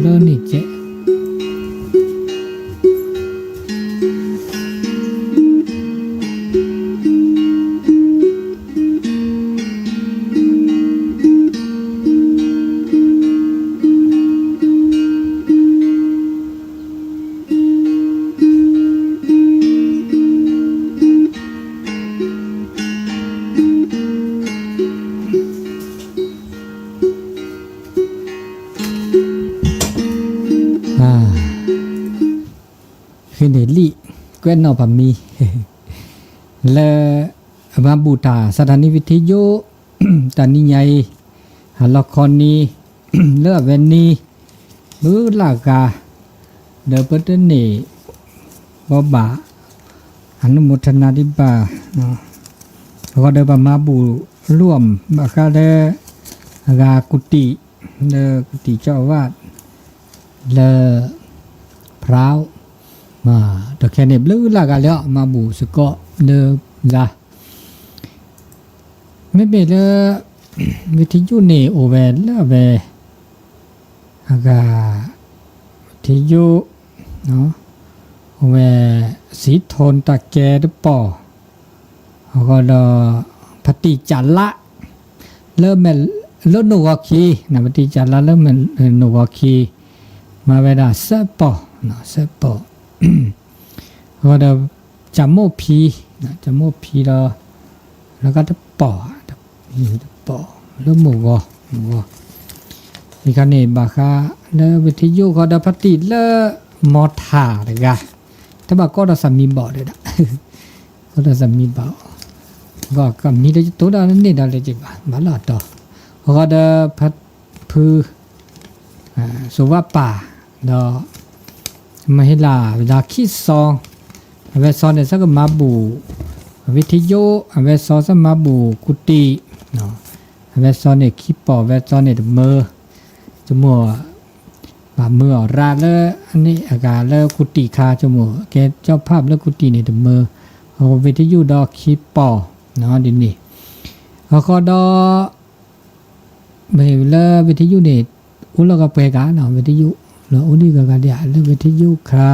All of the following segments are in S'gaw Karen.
လၢန့ၣ်ကဲး ဃ့န့ၢ်လံာ်ကွဲးနီၣ်ပမံၤ လၢအမၤဘူၣ်တၢ် စၤတနံ ဝံထံယိၣ် တနံၤညါအံၤ အလီခီနံၤ လၢအဝဲနံၤ ဘုလၢ်ဂၤ ဒီးပတန့ၢ် ဘီဘၣ် အနုမောทนาဒံးဘၣ် အဃိဒီးပမၤဘူၣ်လိၣ်ဘၣ်ဃးဒီး အဂၤကူၣ်တံၣ် လၢကူၣ်တံၣ်ကၠီၣ်ဝၣ် လၢ พร้าว ဒီးခဲန့ၣ် ဘျုးလၢ်ဂၤလၢအမၤဘူၣ်စ့ၢ်ကီးလၢဂၤ မ့မ့ၢ်လၢ ဝံထံယိၣ်န့ၣ် အိၣ်ဝဲလၢအဝဲ အဂၤ ဝံထံယိၣ် အိၣ်ဝဲ စံးထိၣ်တၢ်ကဲတပီၢ် အဃိဒီး ဖါတံၢ်ကၠးလး လၢမဲာ် လၢနိၣ်ဂီၤခံ ဖါတံၢ်ကၠးလးလၢမဲာ် နိၣ်ဂီၤခံ မၤဝဲဒၣ်စဲးပီၢ် စဲးပီၢ် အဃိဒီး ကၠးမိၣ်ဖံ ကၠးမိၣ်ဖံဒီး လၢကတပီၢ် တပီၢ် လၢမိၢ်ဂီၤ မိၢ်ဂီၤ အံၤခါန့ၣ် ဘၣ်ဃးလၢဝံထံယိၣ်ဃီဒီးဖါတံၢ်လၢ မီထၣ်တဂၤ တဘၣ်ကိးဒီးစးမံဘၣ်ဒဲဒၣ် ကိးဒီးစးမံဘၣ် ကမံဒီးယတိၤဒၣ်န့ၣ်ဒီးလၢကဘၣ် ဘၣ်လၢအတီၤ အဃိဒီးဖါဖု စိၤဝၣ်ပၢ် ဒီး မဟ့လၢ်ဝဲဒၣ်ခံစီၤ အဝဲစီၤန့ၣ် ဆၢကမၤဘူၣ် ဝံထံယိၣ် အဝဲစီၤဆၢမၤဘူၣ်ကူၣ်တံၣ် အဝဲစီၤန့ၣ်ခံပီၢ် အဝဲစီၤန့ၣ်တမၢ ဆိကမိၣ် ဘၣ်မၢအီၤရၣ်လၢ အန့ၣ်အဂၤလၢကူၣ်တံၣ်ခါ ဆိကမိၣ် ကဲကၠီဖးလၢကူၣ်တံၣ်န့ၣ်တမၢ အဝံထံယိၣ်ဒီးခံပီၢ် ဒ်န့ၣ် အဃိဒီး မ့ၢ်လၢဝံထံယိၣ်န့ၣ် အိၣ်လၢကပှဲၤဂၤနီၤ ဝံထံယိၣ် လၢအိၣ်ဒံးဂၤဂၤဒံး လၢဝံထံယိၣ်ခါ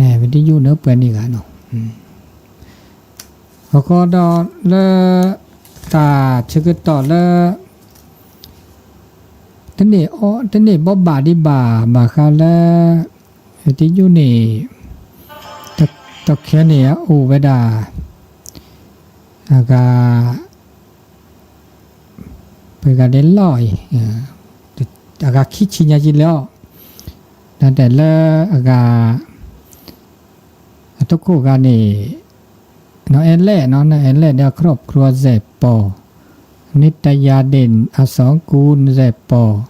ဝံထံယိၣ်န့ၣ်ပှဲၤန့ၢ်ဂၤနီၤ အဃိဒီးလၢ တၢ်ဆၢကတီၢ်လၢ တန့ၢ်ဘီဘၣ်ဒံးဘၣ် ဘၣ်ဃးလၢ ဝံထံယိၣ်န့ၣ် တခဲန့ၣ် အအိၣ်ဝဲဒၣ် အဂၤ ပှဲၤဂၤဒဲးလီၢ်အံၤ အဂၤခံဆံညါကံလၢအီၤ ဒ်တဲလၢအဂၤ အထိၣ်ခိၣ်ဂၤန့ၣ် နီၢ်အဲလဲၣ်နီၤ နီၢ်အဲလဲၣ်ဒီး ครอบครัว စဲးပီၢ် န့ၣ်တယၤဒ့ၣ် အစီၤကူ စဲးပီၢ်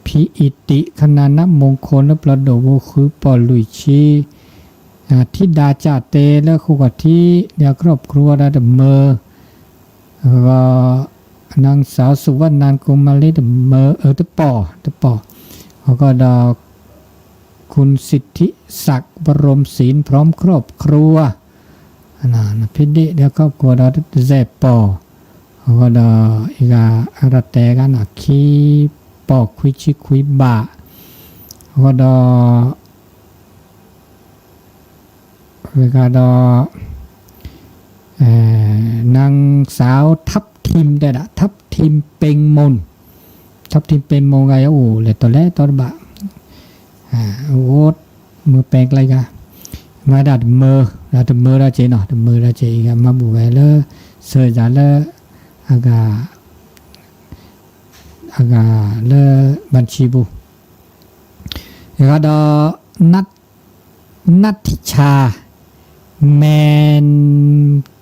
ဖံအံၤတံး ခနနမူခိၣ် လၢပျီဒိၣ်ဝူဃုပီၢ်လွံၢ်ဆံ ထံဒါကၢ်တဲလၢဃိၣ်ကီၢ်ထံ ဒီး ครอบครัว ဒီးတမၢ အဂီၢ် นางสาว สุวรรณัน กุมารี တမၢ အၢ တပီၢ် တပီၢ် အဂီၢ်ဒီး คุณสิทธิศักดิ์ บรมศิลป์ พร้อมครอบครัว ဖံဒ့ၣ်ဒီး ครอบครัว ဒီးစဲးပီၢ် အဂီၢ်ဒီး အဂၤရတဲဂၤနီၤ ခံပီၢ်ခွံဆံခွံဘး အဂီၢ်ဒီး ဝဲဂၤဒီး นางสาว ทับทิม တဲဒၣ် ทับทิม เพ็งมน ทับทิม เพ็งมน ဂၤအိၣ်လဲၤတီၤလဲၤတီၤတဘၣ် အိၣ် မ့ၢ်ပဲကျဲဂၤ မၤဒၣ်တမၢ ဒၣ်တမၢဒီးက့ၤနီၤ တမၢဒီးက့ၤ အံၤဂၤမၤဘူၣ်ဝဲလၢ စၢၤယၤလၢ အဂၤ အဂၤလၢ ဘၣ်ဆံပူၤ အဂၤဒီး နတ် นัทธิชา แมน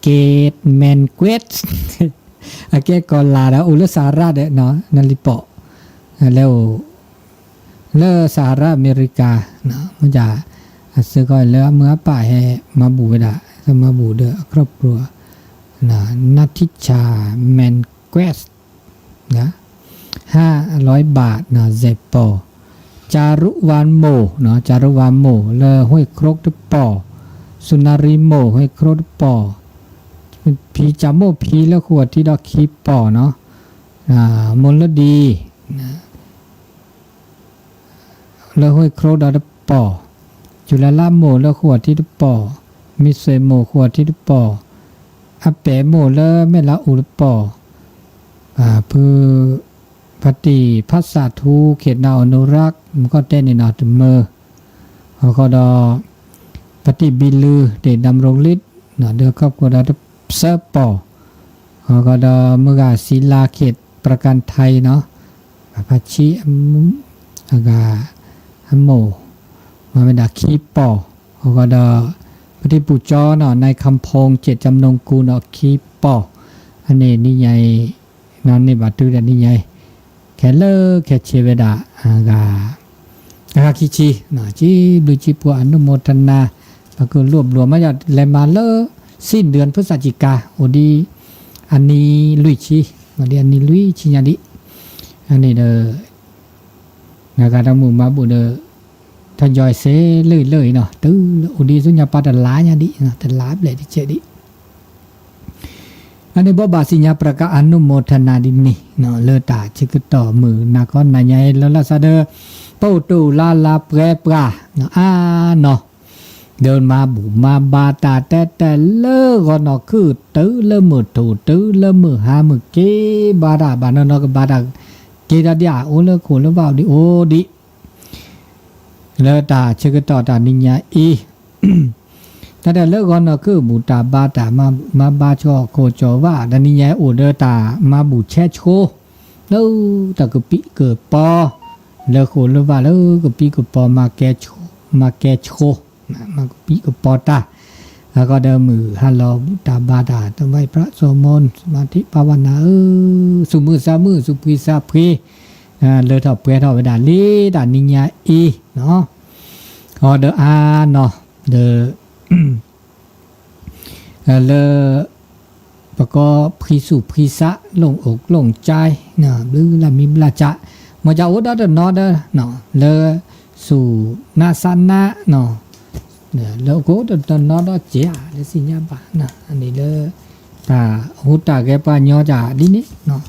เกต แมนเกวต အကဲကီၢ်လာ်ဒီး အိၣ်လၢစဟရၣ်ဒီး နလံၤပီၣ် လဲၤအိၣ် လၢစဟရၣ်အမဲရကၤ မ့ၢ်ဒၣ် အစၢဃီလၢအမုၢ်အပၢ်ဟဲမၤဘူၣ်ဝဲဒၣ် မၤဘူၣ်ဒီး ครอบครัว นัทธิชา แมนเกวต ห้าร้อยบาท စဲးပီၢ် จารุวรรณ မိၢ် จารุวรรณ မိၢ် လၢ ห้วยครก တပီၢ် สุนารี မိၢ် ห้วยครก တပီၢ် ဖံကၠးမိၣ်ဖံ လၢဃိၣ်ကီၢ်ထံဒီးခံပီၢ်နီၤ မုၢ်လၢဒံ လၢဟူၣ်ခရိဒီးတပီၢ်, ယူၤလါလါမိၢ်လၢဃိးထံတပီၢ်, မံၤစွ့မိၢ်ဃိးထံတပီၢ်, အပဲာ်မိၢ်လၢမဲၢ်လါအူတပီၢ်, ဖု ဖါတံၢ်ဖါစးထူ ခေတ်နာ อนุรักษ์ မကီၢ်တဲန့ၣ်နီၤ တမၢ အဃိဒီး ဖါတံၢ်ဘံလု เดชดำรงฤทธิ์ ဒီးခီၣ်ခိၣ်ဒီးတဆၢပီၢ်, အဃိဒီးမုၢ်ဂၤ ศรีลา เขตประกันภัย နီၤ ဖါဆံ အဂၤ အမိၢ် မၤဝဲဒၣ်ခံပီၢ်, အဃိဒီး ဖါတံၢ်ပူၤကၠီနီၤ นายคำพงษ์ เจตจำนงกูล နီၤ ခံပီၢ်, အန့ၣ်နံၤညါအံၤ နီၤန့ၢ်ဘၣ်တုၤဒီးနံၤညါအံၤ ခဲလၢာ်ခဲဆ့ဝဲဒၣ် အဂၤ အဂၤခံဆံ, စံးဘျုးစံးဖှိၣ် อนุโมทนา ပကလိၣ်ဘျီမးယၤ လဲၤမၤလၢ สิ้นเดือนพฤศจิกา အိၣ်ဒံး အနံၤလွံၢ်ဆံ, အိၣ်ဒံးအနံၤလွံၢ်ဆံညါဒံး, အန့ၣ်ဒီး နဂၤတၢ်မုာ်မၤဘူၣ်ဒီး ထီၣ်ယီၤစ့လၢအံၤလၢအံၤနီၤ တုၤလၢအိၣ်ဒံးဆူညါပှၤတလါညါဒံး တလါဘျဲၣ်တကဲးဒံး အန့ၣ်ဘီဘၣ်စံးညါ ပှၤကအနုမောทนา ဒ်န့ၣ် လၢတၢ်ဆၢကတီၢ်မုၢ်နၤခီနၤညါအံၤ လၢလၢ်စးဒီး ပအိၣ်တအိၣ်လါလါပှဲၤပှၤ အါနီၤ ဒီးမၤဘူၣ်မၤဘါတၢ်တဲတဲလၢဂီၤနီၢ်ခုၣ် တုၤလၢမုၢ်ထူၣ် တုၤလၢမုၢ်ဟါ မုၢ်က့ၤဘါတၢ် ဘၣ်နီၢ်နီၢ်ကဘါတၢ် က့ၤတၢ်ဒ်အအိၣ်လၢခိၣ်လၢဘၣ်အိၣ်ဒံးအိၣ်ဒံး လၢတၢ်ဆၢကတီၢ်တၢ်နံၤညါအံၤ တၢ်တဲလၢဂီၤနီၢ်ခုၣ် ဘူၣ်တၢ်ဘါတၢ် မၤဘါဆိၣ်ခိၣ်ကၠီၤဝါ တၢ်နံၤညါအံၤ အိၣ်ဒီးတၢ်မၤဘူၣ်ဆဲးဆိ လၢတၢ်ကပံးကပီၤ လၢဃိာ်လၢဘၣ်လၢကပံးကပီၤ မၤကဲဆိ မၤကဲဆိ မၤကပံးကပီၤတၢ် အဃိဒီးမုၢ်ဟါလီၤဘူၣ်တၢ်ဘါတၢ် သဝိုင်းပြၢ စူးမူ သမာဓိ ဘာဝနာ ဧၢ, စူးမုၢ်စၢ်မုၢ် စူးဖှံစၢ်ဖှံ လၢထီၣ်ပှဲၤထီၣ်ဝဲဒၣ်လံတၢ်နံၤညါအံၤ အဃိဒီးအါနီၤ ဒီး လၢ ပကိးဖှံစူၣ်ဖှံစး လိၣ်အိၣ်လိၣ်ကၠါ ဘျုးလၢ်မံဘျၣ်ကၠး မ်ယအိၣ်ဒီးတနီၤဒီး လၢ စူၣ်နးစးနး လၢအကိးတနီၤဒီးကဲး လၢစံၣ်ညါဘၣ် အန့ၣ်လၢ တၢ်ဟူးတၢ်ဂဲၤပှၤညီကၠးဒ်န့ၣ်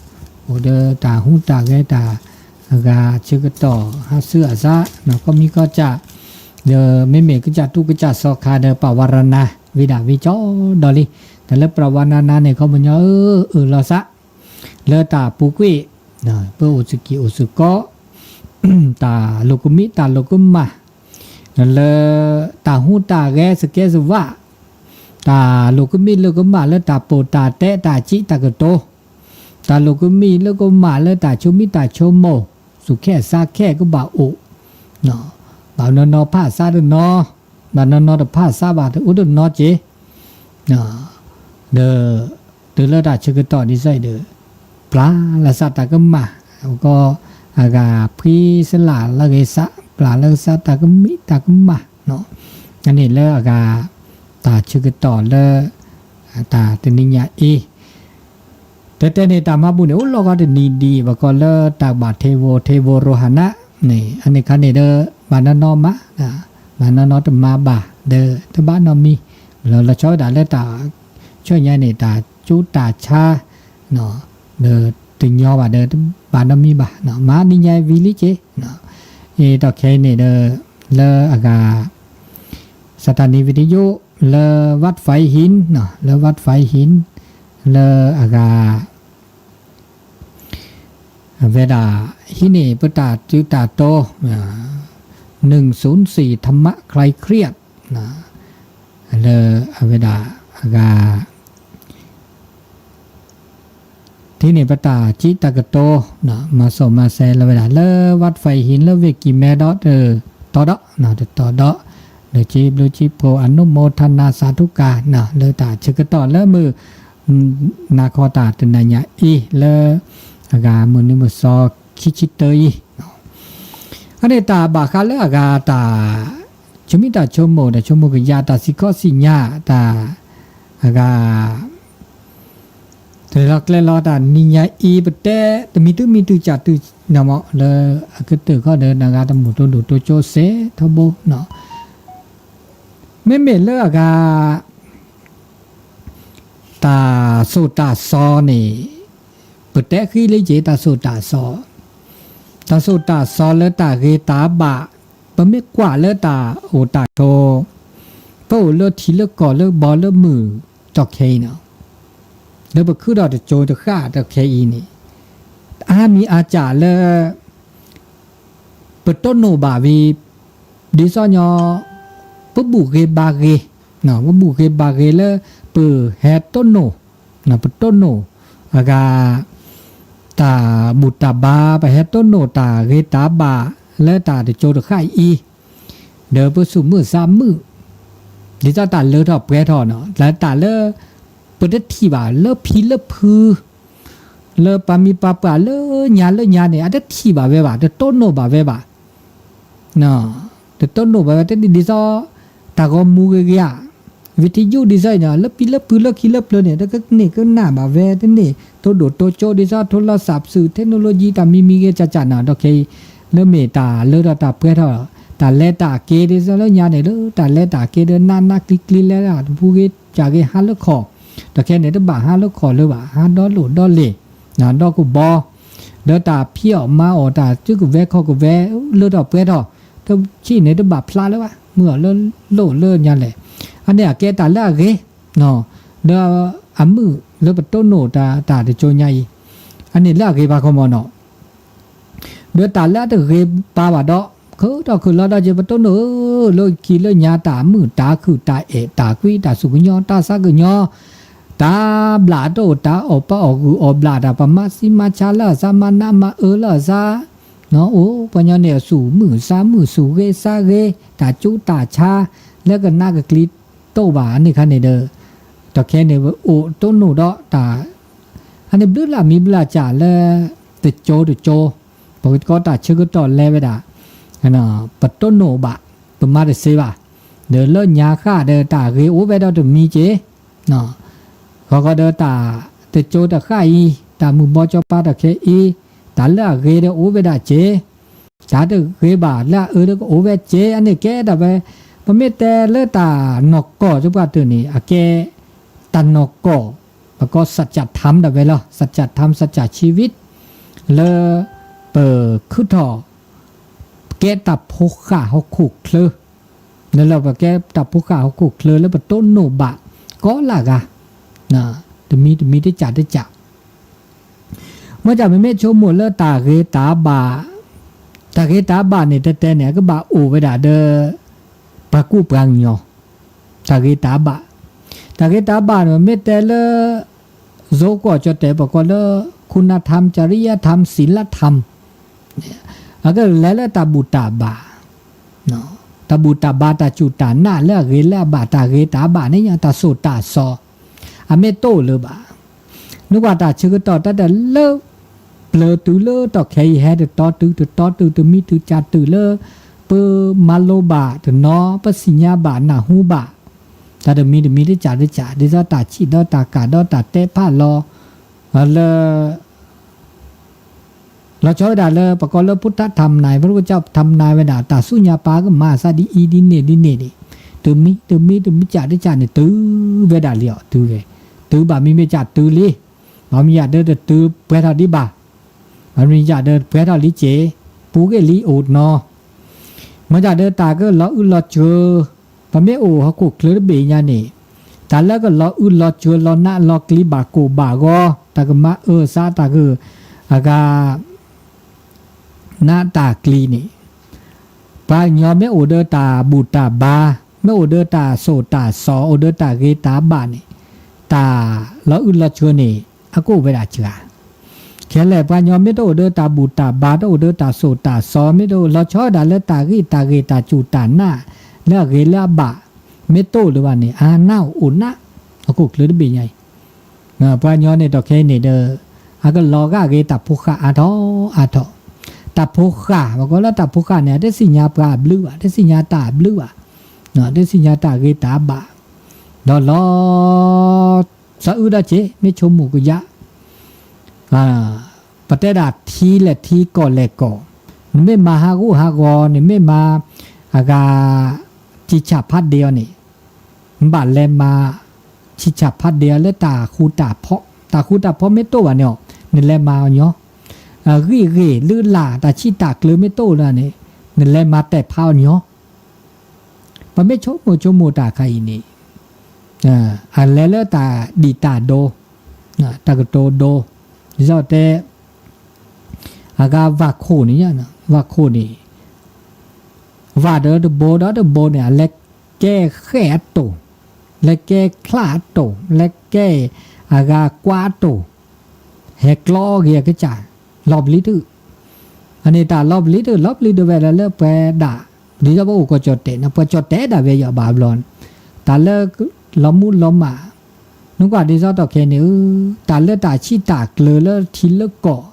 အိၣ်ဒီးတၢ်ဟူးတၢ်ဂဲၤတၢ် အဂၤဆၢကတီၢ် ဟးဆူအစး ကီၢ်မံကီၢ်ကၠး ဒီးမ့မ့ၢ်ကစၢ်တူၢ်ကစၢ်စီၤခါဒီး ပၢ်ဝါရနါ ဝံဒၣ်ဝံကၠီဒီးလံ တၢ်လၢပၢ်ဝါရနါန့ၣ် ခီပညီအၢ အၢၣ်လီၤစး လၢတၢ်ပူၤကွံာ် ပအိၣ်စကံၢ်အိၣ်စကီး တၢ်လိာ်ကမံ တၢ်လိာ်ကမၣ် လၢတၢ်ဟူးတၢ်ဂဲၤစကဲစဝး တၢ်လိာ်ကမံလိာ်ကမၣ်လၢတၢ်ပိာ်တၢ်တဲတၢ်စံးတၢ်ကတိၤ တၢ်လိာ်ကမံလိာ်ကမၣ်လၢတၢ်ဆိမံတၢ်ဆိမိၣ် စူၢ်ခဲစးခဲကဘၣ်အိၣ် ဘၣ်နီၢ်နီၢ်ဖးစးတနီၤ ဘၣ်နီၢ်နီၢ်တဖးစးဘၣ် တအိၣ်တနီၤက့ၤ ဒီး တုၤလၢတၢ်ဆၢကတီၢ်ဒ်သိးအံၤဒီး ပျၢ်လၢစးတၢ်ကမၣ် ကီး အဂၤဖှံစလၢ်လၢဂ့ၤစး ပျၢ်လၢကစးတၢ်ကမံတၢ်ကမၣ် အန့ၣ်လၢအဂၤ တၢ်ဆၢကတီၢ်လၢ တၢ်တနံၤညါအံၤ တဲတဲန့ၣ် တၢ်မၤဘူၣ်န့ၣ် အိၣ်လီၤဂီၤတနံၤဒံး ပကိးလၢတၢ်ဘၣ်ထ့ဘိ ထ့ဘိရိဟၣ်နၣ်န့ၣ် အန့ၣ်ခါန့ၣ်ဒီး ဘၣ်နီၢ်နီၢ်မၤ ဘၣ်နီၢ်နီၢ်တမၤဘၣ် ဒီးတဘၣ်နီတမံၤ လီၤဆီဝဲဒၣ်လၢတၢ် ဆူညါန့ၣ် တၢ်ကၠူတၢ်ဆါ ဒီးတညီဘၣ်ဒီး တဘၣ်နီတမံၤဘၣ် မၤနံၤညါဝံၤလံက့ၤ အံၤဒီးခဲအံၤန့ၣ်ဒီး လၢအဂၤ สถานีวิทยุ လၢ วัดฝายหิน လၢ วัดฝายหิน လၢအဂၤ အဝဲဒၣ် ဟံးန့ၢ်ပတၢ်စုတၢ်တီ หนึ่งศูนย์สี่ ธรรมะคลายเครียด လၢအဝဲဒၣ်အဂၤ ထံၣ်န့ၢ်ပတၢ်စံးတၢ်ကတိၤ မၤစိာ်မၤစဲလၢဝဲဒၣ် လၢ วัดฝายหิน လၢ เวกิแม ဒီး တတီၤဒီး တတီၤဒီး လၢစံးဘျုးစံးဖှိၣ် อนุโมทนาสาธุการ လၢတၢ်ဆၢကတီၢ်လၢမုၢ် နၤခီတၢ်တနၤညါအံၤ လၢအဂၤမုၢ်နံၤမုၢ်သီခံဆံတၢအံၤ အန့ၣ်တၢ်ဘၣ်ဃးလၢအဂၤတၢ် ဆိမိၣ်တၢ်ဆိကမိၣ် တၢ်ဆိကမိၣ်ကယၤ တၢ်စံၣ်ခီစံၣ်ညါ တၢ်အဂၤ တၢ်လဲၤလီၤကျဲၤလီၤတၢ်နံၤညါအံၤ ပတဲတမံၤတုၤမံၤတုၤကၢ်တုၤ နမ့ၢ်လၢအကတၢၢ်ခီဒီး နဂၤတမုာ်တိဒိၣ်တိကၠိစဲးထီဘိ မ့မ့ၢ်လၢအဂၤ တၢ်စိၣ်တၢ်စီန့ၣ် ပတဲဃံလံက့ၤ တၢ်စိၣ်တၢ်စီ တၢ်စိၣ်တၢ်စီလၢတၢ်ဂ့ၤတၢ်ဘၣ် ပမ့ၢ်ကွၢ်လၢတၢ်အိၣ်တၢ်ဆိး, ပအိၣ်လၢထံလၢကီၢ်လၢဘီလၢမုၢ်တီၢ်ခဲအံၤန့ၣ်, လၢပခုထီၣ်တစိၤတဃၣ်တီၢ်ခဲအံၤန့ၣ်, အါမံၤအါစှၤလၢ ပတိၢ်နီၣ်ဘၣ်ဝံၤ ဒ်သိးညီ, ပဘူၣ်ဂ့ၤဘါဂ့ၤ, ပဘူၣ်ဂ့ၤဘါဂ့ၤလၢ ပဟဲတိၢ်နီၣ်, ပတိၢ်နီၣ်အဂၤ တၢ်ဘူၣ်တၢ်ဘါ, ပဟဲတိၢ်နီၣ်တၢ်ဂ့ၤတၢ်ဘၣ်လၢတၢ်တစိၤတဃၣ်အံၤ, ဒီးပသူၣ်မုာ်သးမုာ်, ဒ်သိးတၢ်လၢထီၣ်ပှဲၤထီၣ်နီၤ, လၢတၢ်လၢ ပတထံၣ်ဘၣ်လၢဖံလၢဖု လၢပှၤမံၤပှၤပှၢ်လၢညါလၢညါန့ၣ် အတထံၣ်ဘၣ်ဝဲဘၣ်, တတိၢ်နီၣ်ဘၣ်ဝဲဘၣ်, တတိၢ်နီၣ်ဘၣ်ဝဲတန့ၢ်ဒ်သိး တၢ်ဂီၤမူဂ့ၤဂ့ၤဧါ, ဝံၤထံယုၢ်ဒ်သိးအံၤန့ၣ် လၢပံလၢဖုလၢခံလၢပျၢၤန့ၣ် တကန့ၢ်ကနၣ်ဘၣ်ဝဲတန့ၢ် တိဒိၣ်တိကၠိဒ်သိး ထိလီၤစၢ်ပစုာ် technology တၢ်မံၤမံၤဂ့ၤကၠးကၠးနီၤ ဒီးခဲအံၤ လၢမ့ၢ်တၢ်လၢထီၣ်တၢ်ပှဲၤထီၣ် တၢ်လဲၤတၢ်က့ၤဒ်သိးလၢညါန့ၣ် လၢတၢ်လဲၤတၢ်က့ၤဒီးနးနးကျံကျံလဲၤတၢ်တပူၤဂ့ၤကၠးဂ့ၤဟးလၢခီၣ်, ဒီးခဲန့ၣ် တဘၣ်ဟးလၢခီၣ်လၢၤဘၣ် ဟးဒီလိာ်ဒီလ့ၢ် ဒီကဘီ ဒီးတၢ်ဖံးအီၣ်မၤအီၣ်တၢ်စုကဝဲၤခီၣ်ကဝဲၤ လၢထီၣ်ပှဲၤထီၣ် တဆံးန့ၣ်တဘၣ်ဖျါလၢၤဘၣ် မုၢ်အီၣ်လၢလိၣ်လၢညါလဲၣ်, အန့ၣ်အကဲတၢ်လၢအဂ့ၤ, ဒီးအမုာ်လၢပတိၢ်နီၣ်တၢ်တစိၤညါအံၤ, အန့ၣ်လၢအဂ့ၤဘၣ်ခီမီၤနီၤ ဒီးတၢ်လၢအတဂ့ၤဘၣ်ဘၣ်ဒီး ခုထီၣ်ခုလီၤဒီးက့ၤ ပတိၢ်နီၣ်ဧၢ လၢခံလၢညါတၢ်မုာ်တၢ်ခုၣ်တၢ်အဲၣ်တၢ်ကွံတၢ်စူၢ်ကညီၤတၢ်သးကညီၤ တၢ်ဘျၣ်တအိၣ်တၢ်အီၣ်ပအီၣ်ဂုၢ်အီၣ်ဘျၣ်တၢ် ပမၤဆံးမၤဆါလၢအသး မၤနးမၤအၢလၢအသး, အိၣ်ပှၤညီန့ၣ် အသူၣ်မုာ်သးမုာ် သူၣ်ဂ့ၤသးဂ့ၤ တၢ်ကူတၢ်ဆါ လၢကနၣ်ကကျံၤတအိၣ်ဘၣ်န့ၣ်ခါန့ၣ်ဒီး ဒီးခဲန့ၣ် အိၣ်တိၢ်နီၣ်ဒီးတၢ် အန့ၣ်ဘျုးလၢ်မံဘျုးလၢ်ကၠးလၢ တစိၤတစိၤ ပကီတၢ်ဆၢကတီၢ်လဲၤဝဲဒၣ် ပတိၢ်နီၣ်ဘၣ် ပမၤတသ့ဘၣ်, ဒီးလၢညါဃၣ်ဒီးတၢ်ဂ့ၤအိၣ်ဝဲဒီးတမံၤက့ၤ ဃီဃီဒီးတၢ်တစိၤတဃၣ်အံၤ တၢ်မုၢ်ဘီစီၤပၤတၢ်ခဲအံၤ တၢ်လၢအဂ့ၤဒီးအိၣ်ဝဲဒၣ်က့ၤ, တၢ်တဂ့ၤဘၣ်လၢအအၢဒီးကအိၣ်ဝဲက့ၤ အန့ၣ်ကဲဒၣ်ဝဲ, ပမ့ၢ်တဲလၢတၢ်နီၢ်ကီၢ်ကပှၢ်တၢၢ်န့ၣ် အကဲ တၢ်နီၢ်ကီၢ် ပကိး สัจธรรม ဒၣ်ဝဲလီၤ สัจธรรม สัจชีวิต လၢ ပခုထီၣ် ပကဲတၢ်ဖိဃၢ်ဟီၣ်ခိၣ်ချၢ, လၢလၢပကဲတၢ်ဖိဃၢ်ဟီၣ်ခိၣ်ချၢလၢပတိၢ်နီၣ်ဘၣ် ကိးလၢဂၤ, တမံၤတမံၤတကၠးတကၠး မ့ၢ်တၢ်မ့မ့ၢ်ဆိကမိၣ်လၢတၢ်ဂ့ၤတၢ်ဘၣ်, တၢ်ဂ့ၤတၢ်ဘၣ်န့ၣ် တဲတဲန့ၣ် အကဘၣ်အိၣ်ဝဲဒၣ်ဒီး ပှၤကူၣ်ပှၤကညီ, တၢ်ဂ့ၤတၢ်ဘၣ်, တၢ်ဂ့ၤတၢ်ဘၣ်န့ၣ် မ့ၢ်တဲလၢ ယိၤကီၢ်ကၠီၣ်တဲာ် ပကိးလၢ คุณธรรม จริยธรรม ศีลธรรม အကလဲၤလၢတၢ်ဘူၣ်တၢ်ဘါ တၢ်ဘူၣ်တၢ်ဘါ တၢ်စူၢ်တၢ်နာ်လၢအဂ့ၤလၢအဘၣ် တၢ်ဂ့ၤတၢ်ဘၣ်န့ၣ် တၢ်သိၣ်တၢ်သီ အမ့ၢ်တအိၣ်လၢၤဘၣ်. နကွၢ်တၢ်ဆၢကတီၢ်တၢ်တလၢ ပျၢၤတုၤလၢတီၢ်ခဲအံၤ ဟဲတတီၤတုၤတတီၤတုၤ တမံၤတုၤကၢ်တုၤလၢ ပမၤလိဘၣ်တနီၤ ပသ့ၣ်ညါဘၣ်နၢ်ဟူဘၣ် တၢ်တမံၤတမံၤတကၠးတကၠး ဒ်သိးတၢ်ဆံးဒီးတၢ်ကၣ်ဒီးတၢ်တဲဖးလီၤ လၢ လီၤဆီဝဲဒၣ်လၢပကိးလၢ พุทธธรรมนาย พระพุทธเจ้าทำนาย ဝဲဒၣ်တၢ်ဆူညါပၢ်ကမၤအသးဒ်အံၤဒ်န့ၣ်ဒ်န့ၣ်န့ၣ် တမံၤတမံၤတမံၤကၠးတကၠးန့ၣ် တုၤဝဲဒၣ်လံအီၤ တုၤဝဲ, တုၤဘၣ်မံၤမ့ၢ်ကၠးတုၤလံ, ဘၣ်မံၤယၤဒီးတတုၤပှဲၤထီၣ်ဒံးဘၣ်, ဘၣ်မံၤယၤဒီးပှဲၤထီၣ်လံက့ၤ, ပူၤဂ့ၢ်လံအိၣ်နီၤ မ့ၢ်ဒၣ်ဒီးတၢ်ကလီၤအုၣ်လီၤစၢၤ, ပမ့ၢ်အိၣ်ဟီၣ်ခိၣ်ချၢတဘ့ၣ်ညါန့ၣ်, တၢ်လၢကလီၤအုၣ်လီၤစၢၤ လီၤနးလီၤကျံၤ ဘၣ်ကိၣ်ဘၣ်ဂီၤ တၢ်ကမၤအၢသးတၢ်ဂ့ၢ် အဂၤ နးတၢ်ကျံၤန့ၣ်, ပှၤကညီမ့ၢ်အိၣ်ဒီးတၢ်ဘူၣ်တၢ်ဘါ, မ့ၢ်အိၣ်ဒီးတၢ်သိၣ်တၢ်သီ, အိၣ်ဒီးတၢ်ဂ့ၤတၢ်ဘၣ်န့ၣ်, တၢ်လီၤအုၣ်လီၤစၢၤန့ၣ် အကအိၣ်ဝဲဒၣ်စှၤ ခဲလၢာ် ပှၤကညီမ့ၢ်တအိၣ်ဒီးတၢ်ဘူၣ်တၢ်ဘါ, တအိၣ်ဒီးတၢ်သိၣ်တၢ်သီ, မ့ၢ်တအိၣ်လီၤဆီဒၣ်လၢတၢ်ဂ့ၢ်တၢ်ဂ့ၤ တၢ်စူၢ်တၢ်နာ် လၢအဂ့ၤလၢအဘၣ်, မ့ၢ်တအိၣ်လၢၤဘၣ်န့ၣ် အနးအိၣ်နး, ဟီၣ်ခိၣ်ချၢတဘ့ၣ်ညါအံၤ ပှၤကညီန့ၣ် ဒီးခဲအံၤန့ၣ်ဒီး အကလီၤဂာ်က့ၤတၢ်ဖိဃၢ်အါထီၣ်အါထီၣ်, တၢ်ဖိဃၢ် ပကိးလၢတၢ်ဖိဃၢ်န့ၣ် အတသ့ၣ်ညါပှၤအဘျုးဘၣ်, တသ့ၣ်ညါတၢ်အဘျုးဘၣ်, တသ့ၣ်ညါတၢ်ဂ့ၤတၢ်ဘၣ်, ဒီးလီၤ သးအုးဒီးက့ၤ မ့ၢ်ဆိကမိၣ်ကယၤ ပတဲဒၣ်ထံလဲၣ်ထံကီၢ်လဲၣ်ကီၢ်, နမ့ၢ်မၤဟးဂူာ်ဟးဂီၤ နမ့ၢ်မၤ အဂၤ စံးဆၣ်ဖးဒ့အီၤန့ၣ်, နဘၣ်လဲၤမၤ စံးဆၣ်ဖးဒ့အီၤလၢတၢ်ဃူတၢ်ဖိး, တၢ်ဃူတၢ်ဖိးမ့ၢ်တအိၣ်ဘၣ်န့ၣ်အီၤ နလဲၤမၤအီၤညီ, အဂံၢ်ဂ့ၤလုၢ်လၢ် တၢ်ဆံးတၢ်ကျၢၤမ့ၢ်တအိၣ်လၢၤန့ၣ်, ပ နလဲၤမၤတဲာ်ဖးအီၤညီ, ပမ့ၢ်ဆိကမိၣ်ဆိကမိၣ်တၢ်ခါအံၤန့ၣ်, အလဲၤလၢတၢ်ဒံၣ်တၢ်ဒိ, တၢ်ကတိၤဒိ, ဒ်သိးတဲ, အဂၤဝၣ်ခိၣ်န့ၣ်, ဝၣ်ခိၣ်န့ၣ်, ဝၣ်ဒီးတဘိဒီးတဘိန့ၣ် အလဲၤကဲဃဲၣ်အတိၢ်, လဲၤကဲချၣ်အတိၢ်, လဲၤကဲအဂၤကွၢ်အတိၢ်, ဟဲကျီအီၤဂ့ၤအကစၢ်, လီၤပျံၤတၢ်, အန့ၣ်တၢ်လီၤပျံၤတၢ် လီၤပျံၤတၢ်ဝဲဒၣ်လၢပှၤဒၣ်, ဒ်သိးပအိၣ်ကီၢ်ကၠီၣ်တဲာ်န့ၣ် ပှၤကၠီၣ်တဲာ်ဒၣ်ဝဲယီၤဘၣ်ဘျီ, တၢ်လၢလီၤမူလီၤမၢ်, နကွၢ်ဒ်သိးတီၢ်ခဲန့ၣ်, တၢ်လၢတၢ်ဆံးတၢ်ကျၢၤလၢထံလၢကီၢ်,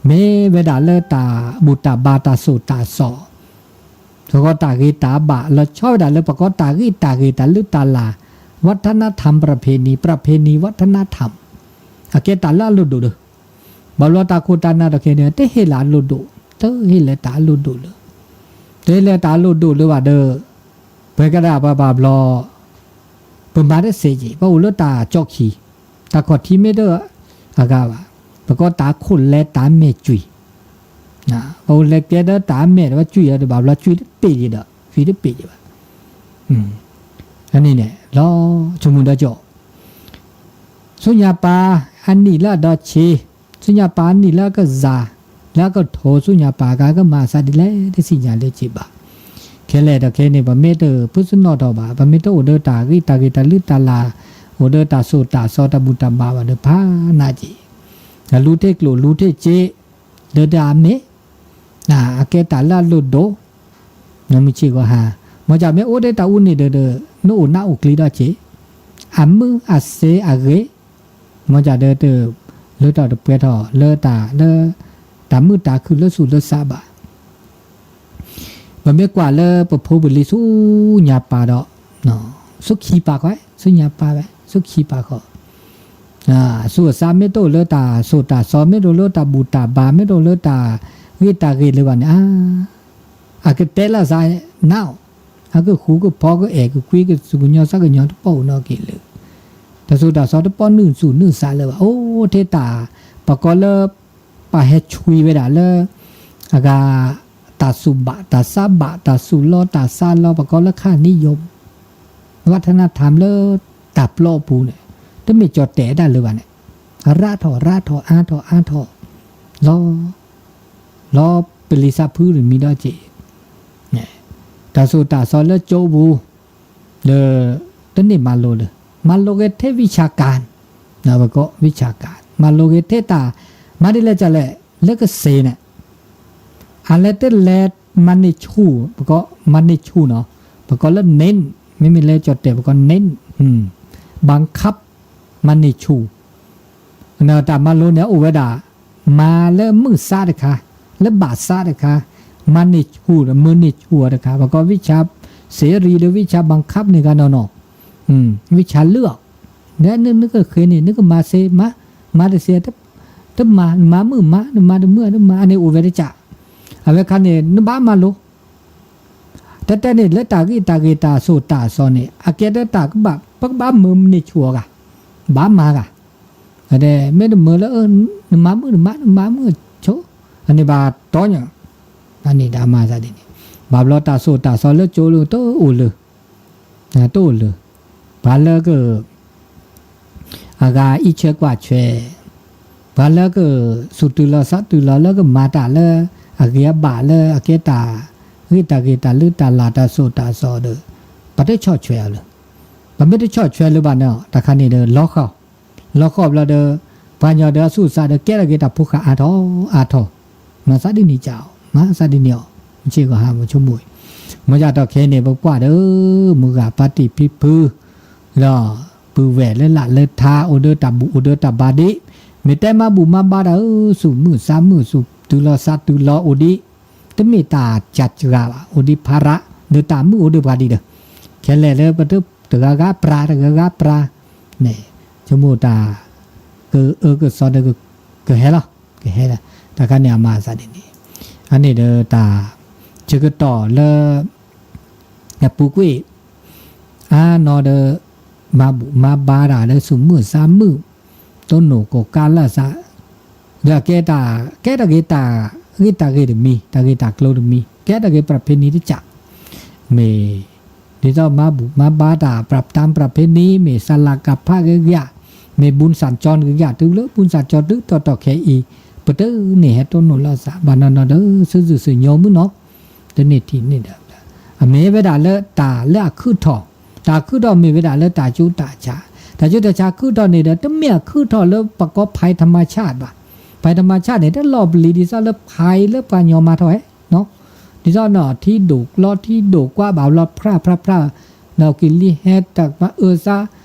မ့ၢ်ဝဲဒၣ်လၢတၢ်ဘူၣ်တၢ်ဘါတၢ်စိၢ်တၢ်စီ, သကိးတၢ်ဂ့ၤတၢ်ဘၣ် လီၤဆီဝဲဒၣ်လၢပကိးတၢ်ဂ့ၢ်တၢ်ဂ့ၤတၢ်လုၢ်တၢ်လၢ်,วัฒนธรรมประเพณี ประเพณีวัฒนธรรม, အကဲတၢ်လၢအလိၣ်ဒိၣ်ဒီး, ဘၣ်ဘျီတၢ်ခိၣ်တၢ်နၢ်တီၢ်ခဲန့ၣ် တဟ့ၣ်လၢအလိၣ်ဒိၣ်, တဟ့ၣ်လၢတၢ်အလိၣ်ဒိၣ်လၢ, တဟ့ၣ်လၢတၢ်အလိၣ်ဒိၣ်လၢဘၣ်ဒီး, ပှၤကဒၣ်ပှၤဘၣ်ဘျီ, ပမၤတစဲးက့ၤ ပအိၣ်လၢတၢ်ကၠီခံ, တၢ်ခီၣ်ထံးမ့ၢ်တအဂၤဘၣ်, ပကိးတၢ်ခိၣ်လဲၤတၢ်မဲာ်ကွံာ်, ပအိၣ်လဲၤကဲဒီးတၢ်မဲာ်ဒီးကွံာ်အီၤဒီးဘၣ်ဘျီကွံာ်တပ့ၢ်က့ၤဒီး ကွံာ်တပ့ၢ်က့ၤဘၣ်, အန့ၣ်န့ၣ် လီၤဆိကမိၣ်ဒီးကၠီၣ် ဆူညါပၢ်အနံၣ်လၢအဒီဆ့, ဆူညါပၢ်အနံၣ်လၢအကစၢ်, လၢအကထိးဆူညါပၢ်ကကမၤအသးဒ်လဲၣ် တသ့ၣ်ညါလၢၤက့ၤဘၣ်. ခဲလၢာ်ဒီးခဲန့ၣ် ပမ့ၢ်တဖုစနီၣ်ထီၣ်ဘၣ်, ပမ့ၢ်တအိၣ်ဒီးတၢ်ဂ့ၢ်တၢ်ဂ့ၤတၢ်လုၢ်တၢ်လၢ်, အိၣ်ဒီးတၢ်စိၢ်တၢ်စီတၢ်ဘူၣ်တၢ်ဘါဘၣ်ဒီးဖးနးက့ၤ, အလူၤထံၣ်ကျိၣ်လူၤထံၣ်စ့, ဒီးတၢ်အမ့ၢ် အကဲတၢ်လၢအလိၣ်ဒိၣ်, နမုၢ်ဆ့ၣ်ဂီၤဟါ, မ့ၢ်ကမ့ၢ်အိၣ်ဒီးတၢ်အူန့ၣ်ဒီး နအိၣ်နၢ်အိၣ်ကျံဒီးက့ၤ, အမုၢ်အစ့အဂ့ၤ, မ့ၢ်ကဒီးတ လၢထီၣ်တပှဲၤထီၣ်လၢတၢ်လၢ တၢ်မုာ်တၢ်ခုၣ်လၢသူၣ်လၢသးဘၣ်. ပမ့ၢ်ကွၢ်လၢပဖိပလံၤဆူညါပၢ်ဒီး, ဆူခံပၢ်ဃီ, ဆူညါပၢ်ဝဲ ဆူခံပၢ်ဃီ, ဆူအသးမ့ၢ်တအိၣ်လၢတၢ်စိၢ်တၢ်စီ မ့ၢ်တအိၣ်လၢတၢ်ဘူၣ်တၢ်ဘါ မ့ၢ်တအိၣ်လၢတၢ်ဂ့ၢ်တၢ်ဂ့ၤလၢၤဘၣ်န့ၣ်, အကတဲလၢအသးနးအီၤ, အကဃူကဖိးကအဲၣ်ကကွံကသူၣ်ကညီၤသးကညီၤ တပီၢ်အိၣ်နီတက့ၤလၢၤ, တၢ်စိၢ်တၢ်စီတပီၢ်နုာ်သူၣ်နုာ်သးလၢၤဘၣ်. အိၣ်ထဲတၢ် ပကိးလၢ ပှၤဟဲဆွံဝဲဒၣ်လၢ အဂၤ တၢ်သူၣ်ဘၣ်တၢ်သးဘၣ် တၢ်သူၣ်လီတၢ်သးလီ ပကိးလၢခါနံယိ วัฒนธรรม လၢတၢ်ပျီအပူၤန့ၣ် တမ့ၢ်ကၠီၣ်တဲာ်ဒၣ်လၢၤဘၣ်န့ၣ်, ရးထီၣ်ရးထီၣ်အါထီၣ်အါထီၣ် လီၤ လီၤပလံၤသးဖုတမံၤဒီးက့ၤ, တၢ်စိၢ်တၢ်စီလၢကၠိပူၤ ဒီး တန့ၢ်မၤလိလၢၤ, မၤလိဂ့ၤထဲ ဝိชาการ, ပကိး ဝိชาการ မၤလိဂ့ၤထဲတၢ် မၤဒ်လဲၣ်ကလဲၣ် လၢကစ့န့ၣ် အလဲၤတလဲၤမၤန့ၢ်ဆူၣ် ပကိးမၤန့ၢ်ဆူၣ်နီၤ, ပကိးလၢ เน้น, မ့မ့ၢ်လၢကၠီၣ်တဲာ် ပကိး เน้น, บังคับ, မၤန့ၢ်ဆူၣ်, တၢ်မၤလိန့ၣ် အိၣ်ဝဲဒၣ် မၤလၢမုၢ်သးတခါ, လၢဘၣ်သးတခါ, မၤန့ၢ်ဆူၣ်ဒီး မၤန့ၢ်ဆူၣ်အီၤတခါ, ပကိး ဝိชาเสรี ဒီး ဝိชาบังคับ န့ၣ်ဂ့ၤနီၢ်နီၢ်, ဝိชาလုၢ်အီၤ, နကဃ့န့ၣ် နကမၤသ့မၤ, မၤတသ့ တမၤ, နမၤမုာ်မၤ, နမၤတမုာ်တမၤ, အန့ၣ်အိၣ်ဝဲတကး, အဝဲခါန့ၣ် နဘၣ်မၤလိ တဲတဲန့ၣ် လၢတၢ်ဂ့ၢ်တၢ်ဂ့ၤတၢ်စိၢ်တၢ်စီန့ၣ် အကဲတၢ်တၢ်ကဘၣ် ပကဘၣ်မၤန့ၢ်ဆူၣ်အီၤဂၤ, ဘၣ်မၤဂၤ, မ့ၢ်တမၤလၢ နမၤမုာ်နမၤ နမၤမုာ်ဆိ, အန့ၣ်ဘၣ်တီညါ, အန့ၣ်ဒၣ်မၤသးဒ်န့ၣ်, ဘၣ်ဘျီတၢ်စိၢ်တၢ်စီလၢကၠိလၢတအိၣ်လၢၤ တအိၣ်လၢၤ, ပှၤလၢက အဂၤအံးဆွဲကွၢ်ဆွဲ, ပှၤလၢက သူၣ်တုၤလီၤသးတုၤလီၤလၢကမၤတၢ်လၢ အဂ့ၤအဘၣ်လၢအကဲတၢ် ဂ့ၢ်တၢ်ဂ့ၤတၢ်လုၢ်တၢ်လၢ်တၢ်စိၢ်တၢ်စီဒီး ပတဆီၣ်ဆွဲအီၤလၢၤ, ပမ့ၢ်တဆီၣ်ဆွဲလၢၤဘၣ်န့ၣ် တၢ်ခါန့ၣ်ဒီး လီၤဃီ, လီၤဃီဘျီဒီး ပှၤကညီဒီးအသူၣ်အသးဒီးကဲထီၣ်က့ၤတၢ်ဖိဃာ်အါထီၣ်အါထီၣ်, မၤသးဒ်န့ၣ်ကးအီၤ, မၤသးဒ်န့ၣ်အီၤ, မုၢ်ဆ့ၣ်ဂီၤဟါမုၢ်ဆိကမိၣ်အံၤ, မ့ၢ်ယၤတီၢ်ခဲအံၤန့ၣ် ပကွၢ်ဒီး မုၢ်ဂၤဖါတံၢ်ဖံဖု ဒီး ပုၢ်ဝဲၢ်လၢလာ်လၢထါ အိၣ်ဒီးတၢ်ဘူၣ်အိၣ်ဒီးတၢ်ဘါဒံး, မ့ၢ်တဲမၤဘူၣ်မၤဘါတၢ်ဧၢ, သူၣ်မုာ်သးမုာ် သူၣ်တုၤလီၤသးတုၤလီၤအိၣ်ဒံး, တမ့ၢ်တၢ်ကၢ်စှၤဘၣ်, အိၣ်ဒံးဖးရး, ဒီးတၢ်မုာ်အိၣ်ဒီးပှၤဒံးဒီး, ခဲလၢာ်လၢပတဂၤဂၤပြၤ တဂၤဂၤပြၤ, န့ၣ် ဆိကမိၣ်တၢ် ကအၢကသီဒီး ကဟဲလီၤ, ကဟဲလီၤ, တၢ်ခါန့ၣ်အမၤအသးဒ်န့ၣ်, အန့ၣ်ဒီးတၢ် ဆၢကတီၢ်လၢ အပူၤကွံာ် အါနီၢ်ဒီး မၤဘူၣ်မၤဘါတၢ်လၢသူၣ်မုာ်သးမုာ်, တိၢ်နီၣ်ကိးကါလၢသး, ဒီးကဲတၢ် ကဲတၢ်ဂ့ၤတၢ်ဂ့ၢ်တၢ်ဂ့ၤတမံၤ, တၢ်ဂ့ၢ်တၢ်ကျိၤတမံၤ, တၢ် ကဲတၢ်ဂ့ၢ်ပြၢဖဲနံၤတကး မ့ၢ် ဒ်သိးမၤဘူၣ်မၤဘါတၢ်ပြၢတၢ်ပြၢဖဲနံၤ မ့ၢ်စလၢကဖးဂ့ၤဂ့ၤ မ့ၢ်ဘူၣ်စၣ်ကၠီနဂ့ၤဂ့ၤ တုၤလၢဘူၣ်စၣ်ကၠီတုၤတီၢ်တီၢ်ခဲအံၤ ပတန့ၢ်ဟဲတိၢ်နီၣ်လိာ်သး ဘၣ်နီၢ်နီၢ်ဒီး စုစုစုညီမုၢ်နီၤ တန့ၢ်ထံၣ်န့ၢ်ဒီး အမ့ၢ်ဝဲဒၣ်လၢတၢ်လၢအခုၣ်ထီၣ် တၢ်အခုၣ်ထီၣ်မ့ၢ်ဝဲဒၣ်လၢတၢ်ကၠူတၢ်ဆါ တၢ်ကၠူတၢ်ဆါအခုၣ်ထီၣ်န့ၣ်ဒီး တမ့ၢ်အခုၣ်ထီၣ်လၢပကိးဖဲထမဆၣ်ဘၣ် ဖဲထမဆၣ်န့ၣ် တလီၤပျံၤဒ်သိးလၢဖဲလၢပှၤညီမၤထီၣ်ဝဲ ဒ်သိးနီၢ်ထံဒိၣ်ကျီထံဒိၣ်ကွၢ်ဘၣ်ဘျီဖျါဖျါဖျါ နီၢ်ကလံၤဟဲတၢ်ကမၤအၢစါ